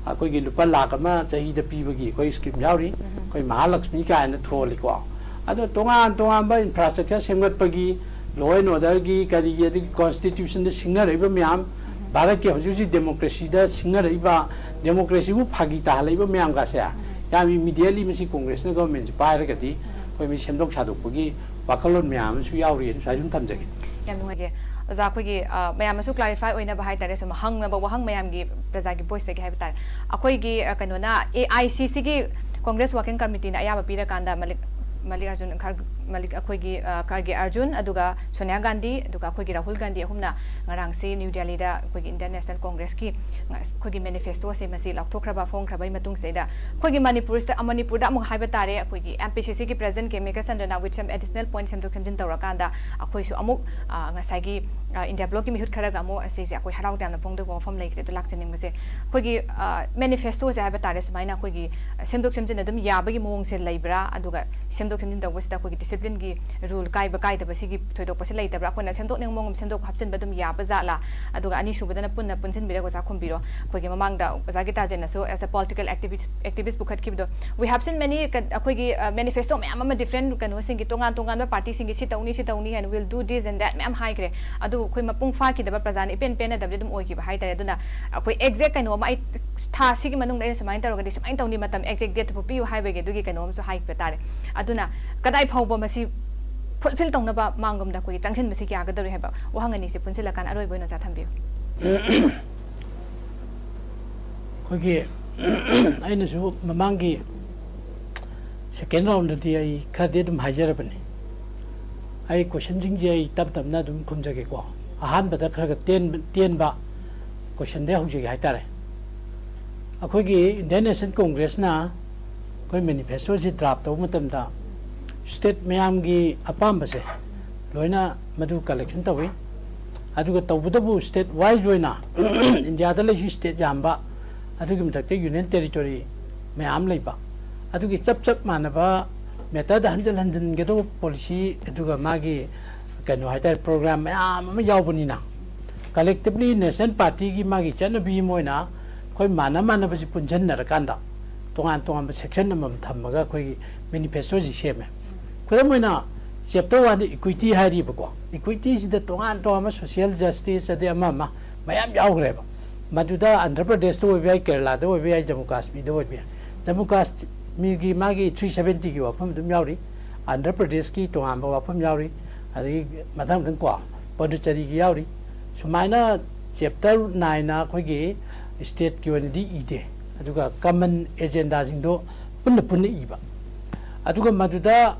ꯑꯩꯈꯣꯏꯒꯤ ꯂꯨꯄꯥ ꯂꯥꯈ ꯑꯃ ꯆꯍꯤꯗ ꯄꯤꯕꯒꯤ ꯑꯩꯈꯣꯏ ꯁ꯭ꯀꯤꯝ ꯌꯥꯎꯔꯤ꯫ ꯑꯩꯈꯣꯏ ꯃꯍꯥꯂꯛꯁꯃꯤ ꯀꯥꯏꯅ ꯊꯣꯜꯂꯤꯀꯣ꯫ ꯑꯗꯣ ꯇꯣꯉꯥꯟ ꯇꯣꯉꯥꯟꯕ ꯏꯟꯐ꯭ꯔꯥꯁ꯭ꯇ꯭ꯔꯛꯆꯔ ꯁꯦꯝꯒꯠꯄꯒꯤ, ꯂꯣ ꯑꯦꯟ ꯑꯣꯔꯗꯔꯒꯤ, ꯀꯔꯤꯒꯤ, ꯑꯗꯒꯤ ꯀꯣꯟꯁꯇꯤꯇ꯭ꯌꯨꯁꯟꯗ ꯁꯤꯡꯅꯔꯛꯏꯕ ꯃꯌꯥꯝ, ꯚꯥꯔꯠꯀꯤ ꯍꯧꯖꯤꯛ ꯍꯧꯖꯤꯛ ꯗꯦꯃꯣꯀ꯭ꯔꯦꯁꯤꯗ ꯁꯤꯡꯅꯔꯛꯏꯕ, ꯗꯦꯃꯣꯀ꯭ꯔꯦꯁꯤꯕꯨ ꯐꯥꯒꯤ ꯇꯥꯍꯜꯂꯛꯏꯕ ꯃꯌꯥꯝꯒꯁꯦ ꯌꯥꯝ ꯏꯃꯤꯗꯤꯌꯦꯠꯂꯤ ꯃꯁꯤ ꯀꯣꯡꯒ꯭ꯔꯦꯁꯅ ꯒꯚꯔꯟꯃꯦꯟꯁꯤ ꯄꯥꯏꯔꯒꯗꯤ ꯑꯩꯈꯣꯏ ꯃꯤ ꯁꯦꯝꯗꯣꯛ ꯁꯥꯗꯣꯛꯄꯒꯤ ꯋꯥꯈꯜꯂꯣꯟ ꯃꯌꯥꯝ ꯑꯃꯁꯨ ꯌꯥꯎꯔꯤ꯫ ꯑꯗꯨ ꯁ꯭ꯋꯥꯏ ꯁꯨꯝ ꯊꯝꯖꯒꯦ꯫ ꯌꯥꯝ ꯅꯨꯡꯉꯥꯏꯖꯩ꯫ ꯑꯣꯖꯥ, ꯑꯩꯈꯣꯏꯒꯤ, ꯑ, ꯃꯌꯥꯝꯅꯁꯨ clarify ꯑꯣꯏꯅꯕ ꯍꯥꯏꯇꯥꯔꯦ, ꯁꯨꯝ ꯍꯪꯅꯕ ꯋꯥꯍꯪ ꯃꯌꯥꯝꯒꯤ ꯄ꯭ꯔꯖꯥꯒꯤ voiceꯇꯒꯤ ꯍꯥꯏꯕ ꯇꯥꯔꯦ꯫ ꯑꯩꯈꯣꯏꯒꯤ, ꯑ, ꯀꯩꯅꯣꯅ, AICCꯒꯤ Congress Working Committeeꯅ ꯑꯌꯥꯕ ꯄꯤꯔꯀꯥꯟꯗ ꯃꯜꯂꯤꯛ-, ꯃꯜꯂꯤꯛ ꯑꯔꯖꯨꯟ ꯈꯔ-, ꯃꯜꯂꯤꯛ, ꯑꯩꯈꯣꯏꯒꯤ, ꯑ, ꯈꯔꯒꯦ ꯑꯔꯖꯨꯟ, ꯑꯗꯨꯒ ꯁꯣꯅꯤꯌꯥ ꯒꯥꯟꯙꯤ, ꯑꯗꯨꯒ ꯑꯩꯈꯣꯏꯒꯤ ꯔꯥꯍꯨꯜ ꯒꯥꯟꯙꯤ ꯑꯍꯨꯝꯅ ꯉꯔꯥꯡꯁꯤ ꯅ꯭ꯌꯨ ꯗꯦꯜꯂꯤꯗ ꯑꯩꯈꯣꯏꯒꯤ Indian National Congressꯀꯤ, ꯑ, ꯑꯩꯈꯣꯏꯒꯤ manifestoꯁꯦ ꯃꯁꯤ ꯂꯥꯎꯊꯣꯛꯈ꯭ꯔꯕ, ꯐꯣꯡꯈ꯭ꯔꯕꯒꯤ ꯃꯇꯨꯡꯁꯤꯗꯩꯗ ꯑꯩꯈꯣꯏꯒꯤ ꯃꯅꯤꯄꯨꯔꯁꯤꯗ, ꯃꯅꯤꯄꯨꯔꯗ ꯑꯃꯨꯛ ꯍꯥꯏꯕ ꯇꯥꯔꯦ, ꯑꯩꯈꯣꯏꯒꯤ MPCCꯒꯤ President K ꯃꯦꯘꯆꯟꯗ꯭ꯔꯅ with some additional point ꯁꯦꯝꯗꯣꯛ ꯁꯦꯝꯖꯤꯟ ꯇꯧꯔꯀꯥꯟꯗ ꯑꯩꯈꯣꯏꯁꯨ ꯑꯃꯨꯛ, ꯑ, ꯉꯁꯥꯏꯒꯤ, ꯑ, ꯏꯟꯗꯤꯌꯥ ꯕ꯭ꯂꯣꯛꯀꯤ ꯃꯤꯍꯨꯠ ꯈꯔꯒ ꯑꯃꯨꯛ ꯑꯁꯤꯁꯦ ꯑꯩꯈꯣꯏ ꯍꯔꯥꯎ ꯇꯌꯥꯝꯅ ꯐꯣꯡꯗꯣꯛꯄ ꯋꯥꯐꯝ ꯂꯩꯈ꯭ꯔꯦ꯫ ꯑꯗꯨ ꯂꯥꯛꯆꯅꯤꯡꯕꯁꯦ ꯑꯩꯈꯣꯏꯒꯤ, ꯑ, manifestoꯁꯦ ꯍꯥꯏꯕ ꯇꯥꯔꯦ, ꯁꯨꯃꯥꯏꯅ ꯑꯩꯈꯣꯏꯒꯤ ꯁꯦꯝꯗꯣꯛ ꯁꯦꯝꯖꯤꯟ ꯑꯗꯨꯝ ꯌꯥꯕꯒꯤ ꯃꯑꯣꯡꯁꯦ ꯂꯩꯕ꯭ꯔꯥ? ꯑꯗꯨꯒ ꯁꯦꯝꯗꯣꯛ ꯁꯦꯝꯖꯤꯟ ꯇꯧꯕꯁꯤꯗ ꯑꯩꯈꯣꯏꯒꯤ disciplineꯒꯤ rule ꯀꯥꯏꯕ ꯀꯥꯏꯗꯕ ꯁꯤꯒꯤ ꯊꯣꯏꯗꯣꯛꯄꯁꯤ ꯂꯩꯇꯕ꯭ꯔꯥ? ꯑꯩꯈꯣꯏꯅ ꯁꯦꯝꯗꯣꯛꯅꯤꯡꯕ ꯃꯑꯣꯡ ꯑꯃ ꯁꯦꯝꯗꯣꯛ ꯍꯥꯞꯆꯤꯟꯕ ꯑꯗꯨꯝ ꯌꯥꯕ ꯖꯥꯠꯂꯥ? ꯑꯗꯨꯒ ꯑꯅꯤꯁꯨꯕꯗꯅ ꯄꯨꯟꯅ ꯄꯨꯟꯁꯤꯟꯕꯤꯔꯒ ꯑꯣꯖꯥ ꯈꯨꯝꯕꯤꯔꯣ꯫ ꯑꯩꯈꯣꯏꯒꯤ ꯃꯃꯥꯡꯗ ꯑꯣꯖꯥ ꯒꯤꯇꯥꯖꯦꯟꯅꯁꯨ as a political activist, activist ꯄꯨꯈꯠꯈꯤꯕꯗꯣ, we have seen many ꯀ-, ꯑꯩꯈꯣꯏꯒꯤ, ꯑ, manifesto ꯃꯌꯥꯝ ꯑꯃ different ꯀꯩꯅꯣꯁꯤꯡꯒꯤ, ꯇꯣꯉꯥꯟ ꯇꯣꯉꯥꯟꯕ partyꯁꯤꯡꯒꯤ ꯁꯤ ꯇꯧꯅꯤ, ꯁꯤ ꯇꯧꯅꯤ ꯍꯥꯏꯅ, will do this and that ꯃꯌꯥꯝ ꯍꯥꯏꯈ꯭ꯔꯦ꯫ ꯑꯗꯨ ꯑꯩꯈꯣꯏ ꯃꯄꯨꯡ ꯐꯥꯈꯤꯗꯕ, ꯄ꯭ꯔꯖꯥꯅ ꯏꯄꯦꯟ ꯄꯦꯟꯅꯗꯕꯗꯤ ꯑꯗꯨꯝ ꯑꯣꯏꯈꯤꯕ ꯍꯥꯏꯇꯥꯔꯦ꯫ ꯑꯗꯨꯅ ꯑꯩꯈꯣꯏ exact ꯀꯩꯅꯣ ꯑꯃ, ꯑꯩ ꯊꯥ ꯁꯤꯒꯤ ꯃꯅꯨꯡꯗ ꯑꯩꯅ ꯁꯨꯃꯥꯏꯅ ꯇꯧꯔꯒꯗꯤ ꯁꯨꯃꯥꯏꯅ ꯇꯧꯅꯤ, ꯃꯇꯝ exact dateꯇꯨ ꯄꯤꯌꯨ ꯍꯥꯏꯕꯒꯤ ꯑꯗꯨꯒꯤ ꯀꯩꯅꯣ ꯑꯃꯁꯨ ꯍꯥꯏꯕ ꯇꯥꯔꯦ꯫ ꯑꯗꯨꯅ ꯀꯗꯥꯏ ꯐꯥꯎꯕ ꯃꯁꯤ fulfill ꯇꯧꯅꯕ ꯃꯥꯡꯂꯣꯝꯗ ꯑꯩꯈꯣꯏꯒꯤ ꯆꯪꯁꯤꯟꯕꯁꯤ ꯌꯥꯒꯗꯧꯔꯤ ꯍꯥꯏꯕ ꯋꯥꯍꯪ ꯑꯅꯤꯁꯤ ꯄꯨꯟꯁꯤꯜꯂꯀꯥꯟꯗ ꯑꯔꯣꯏꯕ ꯑꯣꯏꯅ ꯑꯣꯖꯥ ꯊꯝꯕꯤꯌꯨ꯫ ꯑꯩꯈꯣꯏꯒꯤ ꯑꯩꯅꯁꯨ ꯃꯃꯥꯡꯒꯤ second roundꯗꯗꯤ ꯑꯩ ꯈꯔꯗꯤ ꯑꯗꯨꯝ ꯍꯥꯏꯖꯔꯕꯅꯤ꯫ ꯑꯩ questionꯁꯤꯡꯁꯦ ꯑꯩ ꯇꯞ ꯇꯞꯅ ꯑꯗꯨꯝ ꯈꯨꯝꯖꯒꯦꯀꯣ꯫ ꯑꯍꯥꯟꯕꯗ ꯈꯔ ꯈꯔ ꯇꯦꯟꯕ, ꯇꯦꯟꯕ questionꯗꯩ ꯍꯧꯖꯒꯦ ꯍꯥꯏꯇꯥꯔꯦ꯫ ꯑꯩꯈꯣꯏꯒꯤ Indian National Congressꯅ ꯑꯩꯈꯣꯏ manifestoꯁꯤ draft ꯇꯧꯕ ꯃꯇꯝꯗ state ꯃꯌꯥꯝꯒꯤ ꯑꯄꯥꯝꯕꯁꯦ ꯂꯣꯏꯅ ꯃꯗꯨ collection ꯇꯧꯏ꯫ ꯑꯗꯨꯒ ꯇꯧꯕꯇꯕꯨ state wise ꯑꯣꯏꯅ ꯏꯟꯗꯤꯌꯥꯗ ꯂꯩꯔꯤꯁꯤ state ꯌꯥꯝꯕ, ꯑꯗꯨꯒꯤ ꯃꯊꯛꯇ union territory ꯃꯌꯥꯝ ꯂꯩꯕ, ꯑꯗꯨꯒꯤ ꯆꯞ ꯆꯞ ꯃꯥꯟꯅꯕ matterꯗ ꯍꯟꯖꯤꯟ ꯍꯟꯖꯤꯟꯒꯗꯧꯕ policy, ꯑꯗꯨꯒ ꯃꯥꯒꯤ ꯀꯩꯅꯣ ꯍꯥꯏꯇꯥꯔꯦ, program ꯃꯌꯥꯝ ꯑꯃ ꯌꯥꯎꯕꯅꯤꯅ, collectively national partyꯒꯤ ꯃꯥꯒꯤ ꯆꯠꯅꯕꯤ ꯑꯃ ꯑꯣꯏꯅ ꯑꯩꯈꯣꯏ ꯃꯥꯟꯅ ꯃꯥꯟꯅꯕꯁꯤ ꯄꯨꯟꯁꯤꯟꯅꯔꯀꯥꯟꯗ ꯇꯣꯉꯥꯟ ꯇꯣꯉꯥꯟꯕ section ꯑꯃꯃꯝ ꯊꯝꯃꯒ ꯑꯩꯈꯣꯏꯒꯤ manifestoꯁꯤ ꯁꯦꯝꯃꯦ꯫ ꯈꯨꯗꯝ ꯑꯣꯏꯅ, chapter oneꯗ equity ꯍꯥꯏꯔꯤꯕꯀꯣ, equityꯁꯤꯗ ꯇꯣꯉꯥꯟ ꯇꯣꯉꯥꯟꯕ social justice ꯑꯗꯩ ꯑꯃ ꯑꯃ ꯃꯌꯥꯝ ꯌꯥꯎꯈ꯭ꯔꯦꯕ꯫ ꯃꯗꯨꯗ ꯑꯟꯙ꯭ꯔ ꯄ꯭ꯔꯗꯦꯁꯇ ꯑꯣꯏꯕ ꯌꯥꯏ, ꯀꯦꯔꯂꯥꯗ ꯑꯣꯏꯕ ꯌꯥꯏ, ꯖꯝꯃꯨ ꯀꯥꯁꯃꯤꯔꯗ ꯑꯣꯏꯕ ꯌꯥꯏ꯫ ꯖꯝꯃꯨ ꯀꯥꯁꯃꯤꯔꯒꯤ ꯃꯥꯒꯤ three seventyꯒꯤ ꯋꯥꯐꯝ ꯑꯗꯨꯝ ꯌꯥꯎꯔꯤ, ꯑꯟꯙ꯭ꯔ ꯄ꯭ꯔꯗꯦꯁꯀꯤ ꯇꯣꯉꯥꯟꯕ ꯋꯥꯐꯝ ꯌꯥꯎꯔꯤ, ꯑꯗꯒꯤ ꯃꯊꯪ ꯃꯊꯪ ꯀꯣ꯫ ꯄꯣꯟꯗꯨꯆꯦꯔꯤꯒꯤ ꯌꯥꯎꯔꯤ꯫ ꯁꯨꯃꯥꯏꯅ ꯆꯦꯞꯇꯔ ꯅꯥꯏꯟꯅ ꯑꯩꯈꯣꯏꯒꯤ ꯁ꯭ꯇꯦꯠꯀꯤ ꯑꯣꯏꯅꯗꯤ ꯏꯗꯦ, ꯑꯗꯨꯒ ꯀꯃꯟ ꯑꯦꯖꯦꯟꯗꯥꯁꯤꯡꯗꯣ ꯄꯨꯟꯅ ꯄꯨꯟꯅ ꯏꯕ꯫ ꯑꯗꯨꯒ ꯃꯗꯨꯗ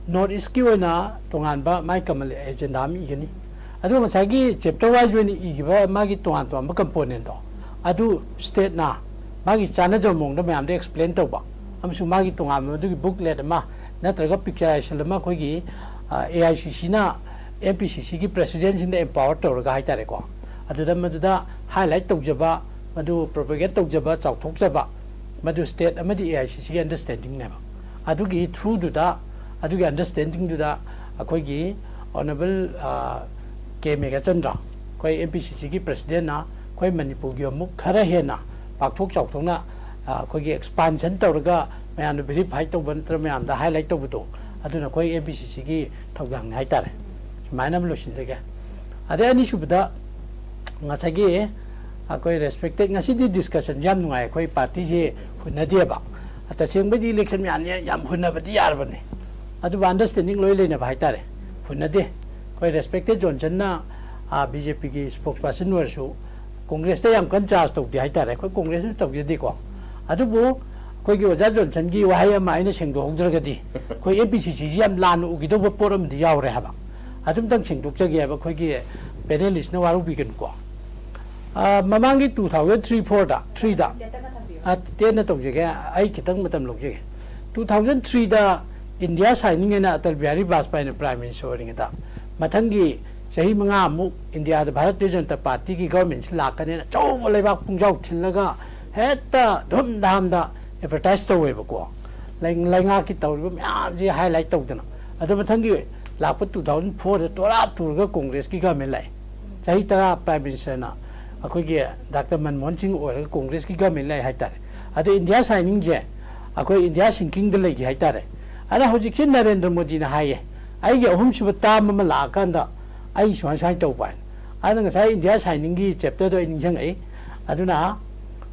ꯅꯣꯔꯠ ꯏꯁꯀꯤ ꯑꯣꯏꯅ ꯇꯣꯉꯥꯟꯕ ꯃꯥꯏ ꯀꯃꯟ ꯑꯦꯖꯦꯟꯗꯥ ꯑꯃ ꯏꯒꯅꯤ꯫ ꯑꯗꯨꯒ ꯉꯁꯥꯏꯒꯤ ꯆꯦꯞꯇꯔ ꯋꯥꯏꯁ ꯑꯣꯏꯅ ꯏꯈꯤꯕ ꯃꯥꯒꯤ ꯇꯣꯉꯥꯟ ꯇꯣꯉꯥꯟꯕ ꯀꯝꯄꯣꯅꯦꯟꯗꯣ, ꯑꯗꯨ ꯁ꯭ꯇꯦꯠꯅ ꯃꯥꯒꯤ ꯆꯥꯟꯅꯖꯕ ꯃꯑꯣꯡꯗ ꯃꯌꯥꯝꯗ ꯑꯦꯛꯁꯄ꯭ꯂꯦꯟ ꯇꯧꯕ, ꯑꯃꯁꯨꯡ ꯃꯥꯒꯤ ꯇꯣꯉꯥꯟꯕ ꯃꯗꯨꯒꯤ ꯕꯨꯛꯂꯦꯠ ꯑꯃ ꯅꯠꯇ꯭ꯔꯒ ꯄꯤꯛꯆꯔꯥꯏꯖꯦꯁꯟ ꯑꯃ ꯑꯩꯈꯣꯏꯒꯤ ꯑꯦ ꯑꯥꯏ ꯁꯤ ꯁꯤꯅ ꯑꯦꯝ ꯄꯤ ꯁꯤ ꯁꯤꯒꯤ ꯄ꯭ꯔꯦꯁꯤꯗꯦꯟꯁꯤꯡꯗ ꯑꯦꯝꯄꯥꯋꯔ ꯇꯧꯔꯒ ꯍꯥꯏꯇꯥꯔꯦꯀꯣ, ꯑꯗꯨꯗ ꯃꯗꯨꯗ ꯍꯥꯏꯂꯥꯏꯠ ꯇꯧꯖꯕ, ꯃꯗꯨ ꯄ꯭ꯔꯣꯄꯦꯒꯦꯠ ꯇꯧꯖꯕ, ꯆꯥꯎꯊꯣꯛꯆꯕ, ꯃꯗꯨ ꯁ꯭ꯇꯦꯠ ꯑꯃꯗꯤ ꯑꯦ ꯑꯥꯏ ꯁꯤ ꯁꯤꯒꯤ ꯑꯟꯗꯔꯁꯇꯦꯟꯗꯤꯡꯅꯦꯕ꯫ ꯑꯗꯨꯒꯤ ꯊ꯭ꯔꯨꯗꯨꯗ, ꯑꯗꯨꯒꯤ ꯑꯟꯗꯔꯁꯇꯦꯟꯗꯤꯡꯗꯨꯗ ꯑꯩꯈꯣꯏꯒꯤ ꯑꯣꯅꯔꯦꯕꯜ ꯀꯦ ꯃꯦꯘꯆꯟꯗ꯭ꯔ, ꯑꯩꯈꯣꯏ ꯑꯦꯝ ꯄꯤ ꯁꯤ ꯁꯤꯒꯤ ꯄ꯭ꯔꯦꯁꯤꯗꯦꯟꯅ ꯑꯩꯈꯣꯏ ꯃꯅꯤꯄꯨꯔꯒꯤ ꯑꯃꯨꯛ ꯈꯔ ꯍꯦꯟꯅ ꯄꯥꯛꯊꯣꯛ ꯆꯥꯎꯊꯣꯛꯅ, ꯑ, ꯑꯩꯈꯣꯏꯒꯤ ꯑꯦꯛꯁꯄꯥꯟꯁꯟ ꯇꯧꯔꯒ ꯃꯌꯥꯝꯗ ꯚꯦꯔꯤꯐꯥꯏ ꯇꯧꯕ ꯅꯠꯇ꯭ꯔꯒ ꯃꯌꯥꯝꯗ ꯍꯥꯏꯂꯥꯏꯠ ꯇꯧꯕꯗꯣ, ꯑꯗꯨꯅ ꯑꯩꯈꯣꯏ ꯑꯦꯝ ꯄꯤ ꯁꯤ ꯁꯤꯒꯤ ꯊꯧꯗꯥꯡꯅꯤ ꯍꯥꯏꯇꯥꯔꯦ꯫ ꯁꯨꯃꯥꯏꯅ ꯑꯃ ꯂꯣꯏꯁꯤꯟꯖꯒꯦ꯫ ꯑꯗꯩ ꯑꯅꯤꯁꯨꯕꯗ, ꯉꯁꯥꯏꯒꯤ ꯑꯩꯈꯣꯏ ꯔꯦꯁꯄꯦꯛꯇꯦꯠ, ꯉꯁꯤꯗꯤ ꯗꯤꯁꯀꯁꯟꯁꯦ ꯌꯥꯝ ꯅꯨꯡꯉꯥꯏ, ꯑꯩꯈꯣꯏ ꯄꯥꯔꯇꯤꯁꯦ ꯍꯨꯟꯅꯗꯦꯕ꯫ ꯇꯁꯦꯡꯕꯩꯗꯤ ꯏꯂꯦꯛꯁꯟ ꯃꯌꯥꯝꯁꯦ ꯌꯥꯝ ꯍꯨꯟꯅꯕꯗꯤ ꯌꯥꯔꯕꯅꯤ, ꯑꯗꯨꯕꯨ ꯑꯟꯗꯔꯁꯇꯦꯟꯗꯤꯡ ꯂꯣꯏ ꯂꯩꯅꯕ ꯍꯥꯏꯇꯥꯔꯦ, ꯍꯨꯟꯅꯗꯦ꯫ ꯑꯩꯈꯣꯏ ꯔꯦꯁꯄꯦꯛꯇꯦꯠ ꯖꯣꯟꯁꯟꯅ ꯕꯤ ꯖꯦ ꯄꯤꯒꯤ ꯁ꯭ꯄꯣꯛꯁ ꯄꯥꯔꯁꯟ ꯑꯣꯏꯔꯁꯨ, ꯀꯣꯡꯒ꯭ꯔꯦꯁꯇ ꯌꯥꯝ ꯀꯟꯅ ꯆꯥꯔꯖ ꯇꯧꯗꯦ ꯍꯥꯏꯇꯥꯔꯦ, ꯑꯩꯈꯣꯏ ꯀꯣꯡꯒ꯭ꯔꯦꯁꯅꯁꯨ ꯇꯧꯖꯗꯦꯀꯣ꯫ ꯑꯗꯨꯕꯨ ꯑꯩꯈꯣꯏꯒꯤ ꯑꯣꯖꯥ ꯖꯣꯟꯁꯟꯒꯤ ꯋꯥꯍꯩ ꯑꯃ ꯑꯩꯅ ꯁꯦꯡꯗꯣꯛꯍꯧꯗ꯭ꯔꯒꯗꯤ, ꯑꯩꯈꯣꯏ ꯑꯦꯝ ꯄꯤ ꯁꯤ ꯁꯤꯁꯤ ꯌꯥꯝ ꯂꯥꯟꯅ ꯎꯈꯤꯗꯧꯕ ꯄꯣꯠ ꯑꯃꯗꯤ ꯌꯥꯎꯔꯦ ꯍꯥꯏꯕ꯫ ꯑꯗꯨꯝꯇꯪ ꯁꯦꯡꯗꯣꯛꯆꯒꯦ ꯍꯥꯏꯕ, ꯑꯩꯈꯣꯏꯒꯤ ꯄꯦꯅꯦꯂꯤꯁꯅ ꯋꯥꯔꯧꯕꯤꯒꯅꯨꯀꯣ꯫ ꯑ, ꯃꯃꯥꯡꯒꯤ ꯇꯨ ꯊꯥꯎꯖꯟ ꯊ꯭ꯔꯤ ꯐꯣꯔꯗ, ꯊ꯭ꯔꯤꯗ, ꯇꯦꯟꯇꯛꯅ ꯊꯝꯕꯤꯌꯨ꯫ ꯑ, ꯇꯦꯟꯅ ꯇꯧꯖꯒꯦ, ꯑꯩ ꯈꯤꯇꯪ ꯃꯇꯝ ꯂꯧꯖꯒꯦ꯫ ꯇꯨ ꯊꯥꯎꯖꯟ ꯊ꯭ꯔꯤꯗ ꯏꯟꯗꯤꯌꯥ ꯁꯥꯏꯅꯤꯡ ꯍꯥꯏꯅ ꯑꯇꯜ ꯕꯤꯍꯥꯔꯤ ꯕꯥꯖꯄꯥꯏꯅ ꯄ꯭ꯔꯥꯏꯝ ꯃꯤꯅꯤꯁꯇꯔ ꯑꯣꯏꯔꯤꯉꯩꯗ, ꯃꯊꯪꯒꯤ ꯆꯍꯤ ꯃꯉꯥꯃꯨꯛ ꯏꯟꯗꯤꯌꯥꯗ ꯚꯥꯔꯇꯤꯌ ꯖꯅꯇꯥ ꯄꯥꯔꯇꯤꯒꯤ ꯒꯚꯔꯟꯃꯦꯟꯁꯤ ꯂꯥꯛꯀꯅꯦꯅ ꯑꯆꯧꯕ ꯂꯩꯕꯥꯛ ꯄꯨꯡꯖꯥꯎ ꯊꯤꯜꯂꯒ ꯍꯦꯛꯇ ꯙꯨꯝ ꯙꯥꯝꯗ ꯑꯦꯗꯚꯔꯇꯥꯏꯁ ꯇꯧꯋꯦꯕꯀꯣ꯫ ꯂꯩ-, ꯂꯩꯉꯥꯛꯀꯤ ꯇꯧꯔꯤꯕ ꯃꯌꯥꯝꯁꯤ ꯍꯥꯏꯂꯥꯏꯠ ꯇꯧꯗꯅ꯫ ꯑꯗꯣ ꯃꯊꯪꯒꯤ ꯂꯥꯛꯄ ꯇꯨ ꯊꯥꯎꯖꯟ ꯐꯣꯔꯗ ꯇꯣꯔꯥ ꯇꯨꯔꯒ ꯀꯣꯡꯒ꯭ꯔꯦꯁꯀꯤ ꯒꯚꯔꯟꯃꯦꯟ ꯂꯥꯛꯑꯦ꯫ ꯆꯍꯤ ꯇꯔꯥ ꯄ꯭ꯔꯥꯏꯝ ꯃꯤꯅꯤꯁꯇꯔꯅ ꯑꯩꯈꯣꯏꯒꯤ ꯗꯥꯛꯇꯔ ꯃꯟꯃꯣꯍꯟ ꯁꯤꯡ ꯑꯣꯏꯔꯒ ꯀꯣꯡꯒ꯭ꯔꯦꯁꯀꯤ ꯒꯚꯔꯟꯃꯦꯟ ꯂꯥꯛꯑꯦ ꯍꯥꯏꯇꯥꯔꯦ꯫ ꯑꯗꯣ ꯏꯟꯗꯤꯌꯥ ꯁꯥꯏꯅꯤꯡꯁꯦ ꯑꯩꯈꯣꯏ ꯏꯟꯗꯤꯌꯥ ꯁꯤꯡꯀꯤꯡꯗ ꯂꯩꯈꯤ ꯍꯥꯏꯇꯥꯔꯦ꯫ ꯑꯗ ꯍꯧꯖꯤꯛꯁꯦ ꯅꯔꯦꯟꯗ꯭ꯔ ꯃꯣꯗꯤꯅ ꯍꯥꯏꯌꯦ, ꯑꯩꯒꯤ ꯑꯍꯨꯝꯁꯨꯕ ꯇꯥꯔꯝ ꯑꯃ ꯂꯥꯛꯑꯀꯥꯟꯗ ꯑꯩ ꯁꯨꯃꯥꯏ ꯁꯨꯃꯥꯏꯅ ꯇꯧꯕ ꯍꯥꯏꯅ꯫ ꯑꯗꯨꯅ ꯉꯁꯥꯏ ꯏꯟꯗꯤꯌꯥ ꯁꯥꯏꯅꯤꯡꯒꯤ ꯆꯦꯞꯇꯔꯗꯣ ꯑꯩ ꯅꯤꯡꯁꯤꯡꯉꯛꯏ꯫ ꯑꯗꯨꯅ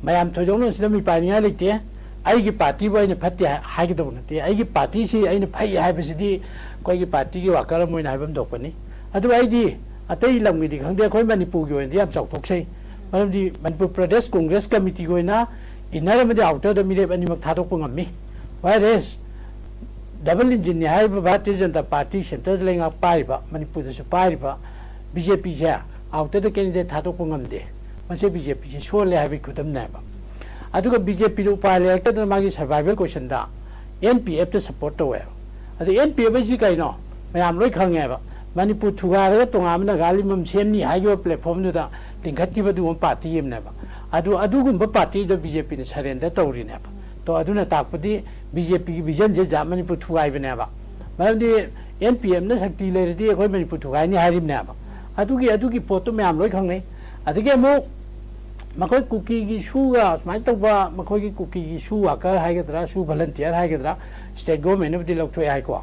ꯃꯌꯥꯝ ꯊꯣꯏꯗꯣꯛꯅ ꯁꯤꯗ ꯃꯤꯄꯥꯏꯅꯤꯡꯉꯥꯏ ꯂꯩꯇꯦ꯫ ꯑꯩꯒꯤ ꯄꯥꯔꯇꯤꯕꯨ ꯑꯩꯅ ꯐꯠꯇꯦ ꯍꯥꯏ-, ꯍꯥꯏꯒꯗꯧꯕ ꯅꯠꯇꯦ꯫ ꯑꯩꯒꯤ ꯄꯥꯔꯇꯤꯁꯤ ꯑꯩꯅ ꯐꯩ ꯍꯥꯏꯕꯁꯤꯗꯤ ꯑꯩꯈꯣꯏꯒꯤ ꯄꯥꯔꯇꯤꯒꯤ ꯋꯥꯀꯔ ꯑꯃ ꯑꯣꯏꯅ ꯍꯥꯏꯐꯝ ꯊꯣꯛꯄꯅꯤ꯫ ꯑꯗꯨꯕꯨ ꯑꯩꯗꯤ ꯑꯇꯩ ꯂꯝꯒꯤꯗꯤ ꯈꯪꯗꯦ, ꯑꯩꯈꯣꯏ ꯃꯅꯤꯄꯨꯔꯒꯤ ꯑꯣꯏꯅꯗꯤ ꯌꯥꯝ ꯆꯥꯎꯊꯣꯛꯆꯩ꯫ ꯃꯔꯝꯗꯤ ꯃꯅꯤꯄꯨꯔ ꯄ꯭ꯔꯗꯦꯁ ꯀꯣꯡꯒ꯭ꯔꯦꯁ ꯀꯃꯤꯇꯤꯒꯤ ꯑꯣꯏꯅ inner ꯑꯃꯗꯤ outerꯗ ꯃꯤꯔꯦꯞ ꯑꯅꯤꯃꯛ ꯊꯥꯗꯣꯛꯄ ꯉꯝꯃꯤ꯫ Whereas double engineꯅꯤ ꯍꯥꯏꯔꯤꯕ ꯚꯥꯔꯇꯤꯌ ꯖꯅꯇꯥ ꯄꯥꯔꯇꯤ centreꯗ ꯂꯩꯉꯥꯛ ꯄꯥꯏꯔꯤꯕ, ꯃꯅꯤꯄꯨꯔꯗꯁꯨ ꯄꯥꯏꯔꯤꯕ BJPꯁꯦ outerꯗ candidate ꯊꯥꯗꯣꯛꯄ ꯉꯝꯗꯦ꯫ ꯃꯁꯤ BJPꯁꯦ ꯁꯣꯜꯂꯦ ꯍꯥꯏꯕꯒꯤ ꯈꯨꯗꯝꯅꯦꯕ꯫ ꯑꯗꯨꯒ BJPꯗ ꯎꯄꯥꯏ ꯂꯩꯔꯛꯇꯗꯅ ꯃꯥꯒꯤ survival questionꯗ NPFꯇ support ꯇꯧꯋꯦꯕ꯫ ꯑꯗꯨ NPF ꯍꯥꯏꯁꯤ ꯀꯩꯅꯣ? ꯃꯌꯥꯝ ꯂꯣꯏ ꯈꯪꯉꯦꯕ꯫ ꯃꯅꯤꯄꯨꯔ ꯊꯨꯒꯥꯏꯔꯒ ꯇꯣꯉꯥꯟꯕ ꯅꯥꯒꯥꯂꯦꯟ ꯑꯃ ꯁꯦꯝꯅꯤ ꯍꯥꯏꯈꯤꯕ platformꯗꯨꯗ ꯂꯤꯡꯈꯠꯈꯤꯕ ꯑꯗꯨꯒꯨꯝꯕ ꯄꯥꯔꯇꯤ ꯑꯃꯅꯦꯕ꯫ ꯑꯗꯨ, ꯑꯗꯨꯒꯨꯝꯕ ꯄꯥꯔꯇꯤꯗꯨꯗ BJPꯅ surrender ꯇꯧꯔꯤꯅꯦꯕ꯫ ꯇꯣ, ꯑꯗꯨꯅ ꯇꯥꯛꯄꯗꯤ BJPꯒꯤ visionꯁꯦ ꯖꯥꯠ ꯃꯅꯤꯄꯨꯔ ꯊꯨꯒꯥꯏꯕꯅꯦꯕ꯫ ꯃꯔꯝꯗꯤ NPFꯅ ꯁꯛꯇꯤ ꯂꯩꯔꯗꯤ ꯑꯩꯈꯣꯏ ꯃꯅꯤꯄꯨꯔ ꯊꯨꯒꯥꯏꯅꯤ ꯍꯥꯏꯔꯤꯕꯅꯦꯕ꯫ ꯑꯗꯨꯒꯤ, ꯑꯗꯨꯒꯤ ꯄꯣꯠꯇꯨ ꯃꯌꯥꯝ ꯂꯣꯏ ꯈꯪꯅꯩ꯫ ꯑꯗꯒꯤ ꯑꯃꯨꯛ ꯃꯈꯣꯏ ꯀꯨꯀꯤꯒꯤ ꯁꯨꯒ ꯁꯨꯃꯥꯏꯅ ꯇꯧꯕ, ꯃꯈꯣꯏꯒꯤ ꯀꯨꯀꯤꯒꯤ ꯁꯨ worker ꯍꯥꯏꯒꯗ꯭ꯔꯥ, ꯁꯨ volunteer ꯍꯥꯏꯒꯗ꯭ꯔꯥ, state governmentꯅꯕꯨꯗꯤ ꯂꯧꯊꯣꯛꯑꯦ ꯍꯥꯏꯀꯣ꯫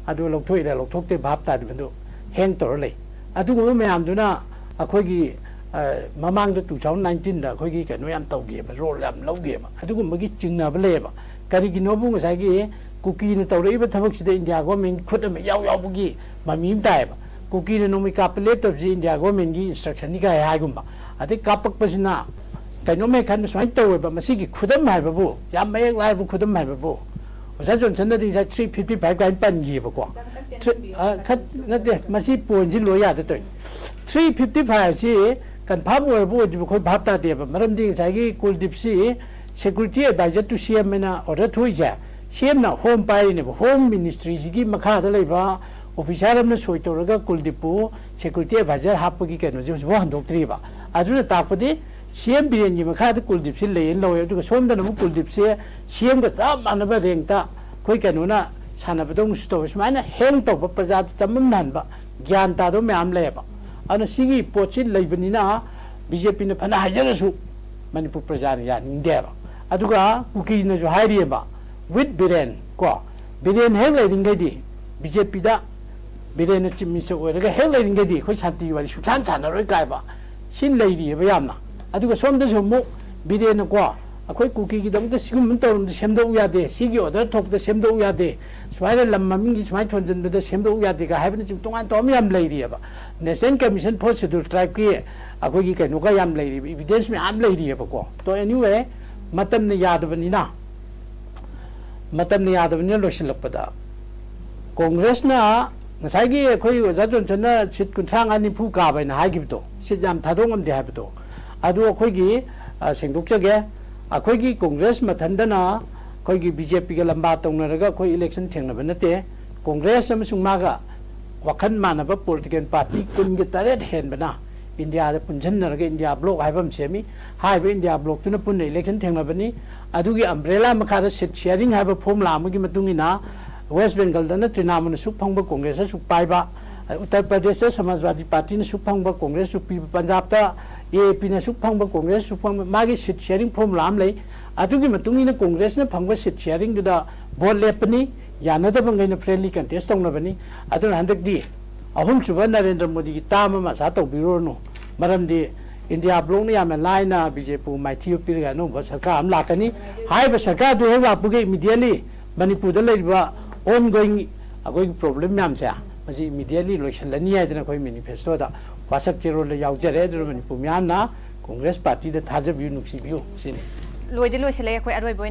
ꯑꯗꯨ ꯂꯧꯊꯣꯛꯏꯔꯥ ꯂꯧꯊꯣꯛꯇꯦ ꯚꯥꯞ ꯇꯥꯗꯕꯗꯨ hang ꯇꯧꯔ ꯂꯩ꯫ ꯑꯗꯨꯒꯨꯝꯕ ꯃꯌꯥꯝꯗꯨꯅ ꯑꯩꯈꯣꯏꯒꯤ, ꯑ, ꯃꯃꯥꯡꯗ two thousand nineteenꯗ ꯑꯩꯈꯣꯏꯒꯤ ꯀꯩꯅꯣ ꯌꯥꯝ ꯇꯧꯈꯤꯑꯕ, role ꯌꯥꯝ ꯂꯧꯈꯤꯑꯕ꯫ ꯑꯗꯨꯒꯨꯝꯕꯒꯤ ꯆꯤꯡꯅꯕ ꯂꯩꯌꯦꯕ꯫ ꯀꯔꯤꯒꯤꯅꯣꯕꯨ ꯉꯁꯥꯏꯒꯤ ꯀꯨꯀꯤꯅ ꯇꯧꯔꯛꯏꯕ ꯊꯕꯛꯁꯤꯗ India government ꯈꯨꯠ ꯑꯃ ꯏꯌꯥꯎ ꯌꯥꯎꯕꯒꯤ ꯃꯃꯤ ꯑꯃ ꯇꯥꯏꯌꯦꯕ꯫ ꯀꯨꯀꯤꯅ ꯅꯣꯡꯃꯩ ꯀꯥꯞꯄ ꯂꯦꯞꯇꯕꯁꯤ India governmentꯒꯤ instructionꯅꯤ ꯀꯥꯏ ꯍꯥꯏꯒꯨꯝꯕ꯫ ꯑꯗꯩ ꯀꯥꯞꯄꯛꯄꯁꯤꯅ ꯀꯩꯅꯣꯝ ꯍꯦꯛ ꯈꯟꯕ ꯁꯨꯃꯥꯏꯅ ꯇꯧꯋꯦꯕ꯫ ꯃꯁꯤꯒꯤ ꯈꯨꯗꯝ ꯍꯥꯏꯕꯕꯨ, ꯌꯥꯝ ꯃꯌꯦꯛ ꯂꯥꯏꯕ ꯈꯨꯗꯝ ꯍꯥꯏꯕꯕꯨ, ꯑꯣꯖꯥ ꯖꯣꯟꯁꯟꯅꯗꯤ ꯉꯁꯥꯏ three fifty five ꯀꯥꯏꯅ ꯄꯟꯈꯤꯕꯀꯣ꯫ ꯊ꯭ꯔꯤ-, ꯑ, ꯈꯠ-, ꯅꯠꯇꯦ, ꯃꯁꯤ pointꯁꯤ ꯂꯣꯏ ꯌꯥꯗ ꯇꯧꯔꯤꯅꯤ꯫ Three fifty five ꯑꯁꯤ confirm ꯑꯣꯏꯔꯕ ꯑꯣꯏꯗ꯭ꯔꯤꯕ ꯑꯩꯈꯣꯏ ꯚꯥꯞ ꯇꯥꯗꯦꯕ꯫ ꯃꯔꯝꯗꯤ ꯉꯁꯥꯏꯒꯤ ꯀꯨꯜꯗꯤꯞꯁꯤ security advisor to CM ꯍꯥꯏꯅ order ꯊꯣꯛꯏꯁꯦ, CMꯅ home ꯄꯥꯏꯔꯤꯅꯦꯕ꯫ Home ministryꯁꯤꯒꯤ ꯃꯈꯥꯗ ꯂꯩꯕ officer ꯑꯃꯅ ꯁꯣꯏ ꯇꯧꯔꯒ ꯀꯨꯜꯗꯤꯞꯄꯨ security advisor ꯍꯥꯞꯄꯒꯤ ꯀꯩꯅꯣꯁꯦ ꯍꯧꯖꯤꯛꯐꯥꯎ ꯍꯟꯗꯣꯛꯇ꯭ꯔꯤꯕ꯫ ꯑꯗꯨꯅ ꯇꯥꯛꯄꯗꯤ CM ꯕꯤꯔꯦꯟꯒꯤ ꯃꯈꯥꯗ ꯀꯨꯜꯗꯤꯞꯁꯤ ꯂꯩꯌꯦꯅ ꯂꯧꯋꯦ꯫ ꯑꯗꯨꯒ ꯁꯣꯝꯗꯅ ꯑꯃꯨꯛ ꯀꯨꯜꯗꯤꯞꯁꯦ CMꯒ ꯆꯞ ꯃꯥꯟꯅꯕ rankꯇ ꯑꯩꯈꯣꯏ ꯀꯩꯅꯣꯅ ꯁꯥꯟꯅꯕꯗꯧꯅꯁꯨ ꯇꯧꯋꯦ꯫ ꯁꯨꯃꯥꯏꯅ hang ꯇꯧꯕ, ꯄ꯭ꯔꯖꯥꯗ ꯆꯃꯝꯅꯍꯟꯕ, ꯒ꯭ꯌꯥꯟ ꯇꯥꯗꯕ ꯃꯌꯥꯝ ꯂꯩꯌꯦꯕ꯫ ꯑꯗꯨꯅ ꯁꯤꯒꯤ ꯄꯣꯠꯁꯤ ꯂꯩꯕꯅꯤꯅ BJPꯅ ꯐꯅ ꯍꯥꯏꯖꯔꯁꯨ ꯃꯅꯤꯄꯨꯔ ꯄ꯭ꯔꯖꯥꯅ ꯌꯥꯅꯤꯡꯗꯦꯕ꯫ ꯑꯗꯨꯒ ꯀꯨꯀꯤꯅꯁꯨ ꯍꯥꯏꯔꯤꯑꯕ, with ꯕꯤꯔꯦꯟ ꯀꯣ, ꯕꯤꯔꯦꯟ ꯍꯦꯛ ꯂꯩꯔꯤꯉꯩꯗꯤ, BJPꯗ ꯕꯤꯔꯦꯟꯅ chief minister ꯑꯣꯏꯔꯒ ꯍꯦꯛ ꯂꯩꯔꯤꯉꯩꯗꯤ ꯑꯩꯈꯣꯏ ꯁꯥꯟꯇꯤ ꯋꯥꯔꯤ ꯁꯨꯡꯁꯥꯟ ꯁꯥꯟꯅꯔꯣꯏ ꯀꯥꯏꯕ ꯁꯤ ꯂꯩꯔꯤꯑꯕ ꯌꯥꯝꯅ꯫ ꯑꯗꯨꯒ ꯁꯣꯝꯗꯁꯨ ꯑꯃꯨꯛ ꯕꯤꯔꯦꯟꯅꯀꯣ, ꯑ, ꯑꯩꯈꯣꯏ ꯀꯨꯀꯤꯒꯤꯗꯃꯛꯇ ꯁꯤꯒꯨꯝꯕ ꯇꯧꯔꯝꯗ ꯁꯦꯝꯗꯣꯛꯎ ꯌꯥꯗꯦ, ꯁꯤꯒꯤ ꯑꯣꯔꯗꯔ ꯊꯣꯛꯄꯗ ꯁꯦꯝꯗꯣꯛꯎ ꯌꯥꯗꯦ, ꯁꯨꯃꯥꯏꯅ ꯂꯝ ꯃꯃꯤꯡꯒꯤ ꯁꯨꯃꯥꯏꯅ ꯊꯣꯟꯖꯤꯟꯕꯗ ꯁꯦꯝꯗꯣꯛꯎ ꯌꯥꯗꯦꯒ ꯍꯥꯏꯕꯅꯆꯤꯡꯕ ꯇꯣꯉꯥꯟ ꯇꯣꯉꯥꯟꯕ ꯌꯥꯝ ꯂꯩꯔꯤꯑꯕ꯫ National Commission for Scheduled Tribeꯀꯤ ꯑꯩꯈꯣꯏꯒꯤ ꯀꯩꯅꯣꯒ ꯌꯥꯝ ꯂꯩꯔꯤꯕ, evidence ꯃꯌꯥꯝ ꯂꯩꯔꯤꯑꯕꯀꯣ꯫ ꯇꯣ anyway, ꯃꯇꯝꯅ ꯌꯥꯗꯕꯅꯤꯅ, ꯃꯇꯝꯅ ꯌꯥꯗꯕꯅꯤꯅ ꯂꯣꯏꯁꯤꯜꯂꯛꯄꯗ ꯀꯣꯡꯒ꯭ꯔꯦꯁꯅ ꯉꯁꯥꯏꯒꯤ ꯑꯩꯈꯣꯏ ꯑꯣꯖꯥ ꯖꯣꯟꯁꯟꯅ ꯁꯤꯠ ꯀꯨꯟꯊ꯭ꯔꯥ ꯃꯉꯥ ꯅꯤꯐꯨ ꯀꯥꯕ ꯍꯥꯏꯅ ꯍꯥꯏꯈꯤꯕꯗꯣ, ꯁꯤꯠ ꯌꯥꯝ ꯊꯥꯗꯣꯛ ꯉꯝꯗꯦ ꯍꯥꯏꯕꯗꯣ, ꯑꯗꯨ ꯑꯩꯈꯣꯏꯒꯤ, ꯑ, ꯁꯦꯡꯗꯣꯛꯆꯒꯦ꯫ ꯑꯩꯈꯣꯏꯒꯤ ꯀꯣꯡꯒ꯭ꯔꯦꯁ ꯃꯊꯟꯗꯅ ꯑꯩꯈꯣꯏꯒꯤ BJPꯒ ꯂꯝꯕꯥ ꯇꯧꯅꯔꯒ ꯑꯩꯈꯣꯏ election ꯊꯦꯡꯅꯕ ꯅꯠꯇꯦ꯫ ꯀꯣꯡꯒ꯭ꯔꯦꯁ ꯑꯃꯁꯨꯡ ꯃꯥꯒ ꯋꯥꯈꯜ ꯃꯥꯟꯅꯕ political party ꯀꯨꯟꯒ ꯇꯔꯦꯠ ꯍꯦꯟꯕꯅ ꯏꯟꯗꯤꯌꯥꯗ ꯄꯨꯟꯁꯤꯟꯅꯔꯒ ꯏꯟꯗꯤꯌꯥ bloc ꯍꯥꯏꯕ ꯑꯃ ꯁꯦꯝꯃꯤ꯫ ꯍꯥꯏꯔꯤꯕ ꯏꯟꯗꯤꯌꯥ blocꯇꯨꯅ ꯄꯨꯟꯅ election ꯊꯦꯡꯅꯕꯅꯤ꯫ ꯑꯗꯨꯒꯤ umbrella ꯃꯈꯥꯗ seat sharing ꯍꯥꯏꯕ formula ꯑꯃꯒꯤ ꯃꯇꯨꯡ ꯏꯟꯅ ꯋꯦꯁ ꯕꯦꯡꯒꯜꯗꯅ ꯇ꯭ꯔꯤꯅꯥꯃꯨꯜꯅ ꯁꯨꯛ ꯐꯪꯕ, ꯀꯣꯡꯒ꯭ꯔꯦꯁꯅ ꯁꯨꯛ ꯄꯥꯏꯕ, ꯎꯠꯇꯔ ꯄ꯭ꯔꯗꯦꯁꯇ ꯁꯃꯥꯖꯋꯥꯗꯤ ꯄꯥꯔꯇꯤꯅ ꯁꯨꯛ ꯐꯪꯕ, ꯀꯣꯡꯒ꯭ꯔꯦꯁ ꯁꯨꯛ ꯄꯤꯕ, ꯄꯟꯖꯥꯕꯇ AAPꯅ ꯁꯨꯛ ꯐꯪꯕ, ꯀꯣꯡꯒ꯭ꯔꯦꯁ ꯁꯨꯛ ꯐꯪꯕ, ꯃꯥꯒꯤ seat sharing formula ꯑꯃ ꯂꯩ꯫ ꯑꯗꯨꯒꯤ ꯃꯇꯨꯡ ꯏꯟꯅ ꯀꯣꯡꯒ꯭ꯔꯦꯁꯅ ꯐꯪꯕ seat sharingꯗꯨꯗ vote ꯂꯦꯞꯄꯅꯤ, ꯌꯥꯅꯗꯕ ꯉꯩꯅ friendly contest ꯇꯧꯅꯕꯅꯤ꯫ ꯑꯗꯨꯅ ꯍꯟꯗꯛꯇꯤ ꯑꯍꯨꯝꯁꯨꯕ ꯅꯔꯦꯟꯗ꯭ꯔ ꯃꯣꯗꯤꯒꯤ term ꯑꯃ ꯑꯁꯥ ꯇꯧꯕꯤꯔꯨꯔꯅꯨ꯫ ꯃꯔꯝꯗꯤ ꯏꯟꯗꯤꯌꯥ blocꯅ ꯌꯥꯝꯅ ꯂꯥꯏꯅ BJPꯄꯨ ꯃꯥꯏꯊꯤꯕ ꯄꯤꯔꯒ ꯑꯅꯧꯕ ꯁꯔꯀꯥꯔ ꯑꯃ ꯂꯥꯛꯀꯅꯤ꯫ ꯍꯥꯏꯔꯤꯕ ꯁꯔꯀꯥꯔꯗꯨ ꯍꯦꯛ ꯂꯥꯛꯄꯒ immediately ꯃꯅꯤꯄꯨꯔꯗ ꯂꯩꯔꯤꯕ ongoing ꯑꯩꯈꯣꯏꯒꯤ problem ꯃꯌꯥꯝꯁꯦ, ꯃꯁꯤ immediately ꯂꯣꯏꯁꯤꯜꯂꯅꯤ ꯍꯥꯏꯗꯅ ꯑꯩꯈꯣꯏ manifestoꯗ ꯋꯥꯁꯛ ꯆꯦꯔꯣꯜꯗ ꯌꯥꯎꯖꯔꯦ꯫ ꯑꯗꯨꯅ ꯃꯅꯤꯄꯨꯔ ꯃꯤꯌꯥꯝꯅ ꯀꯣꯡꯒ꯭ꯔꯦꯁ ꯄꯥꯔꯇꯤꯗ ꯊꯥꯖꯕꯤꯌꯨ, ꯅꯨꯡꯁꯤꯕꯤꯌꯨ ꯁꯤꯅꯤ꯫ ꯂꯣꯏꯗꯤ ꯂꯣꯏꯁꯤꯜꯂꯛꯑꯦ, ꯑꯩꯈꯣꯏ ꯑꯔꯣꯏꯕ ꯑꯣꯏꯅ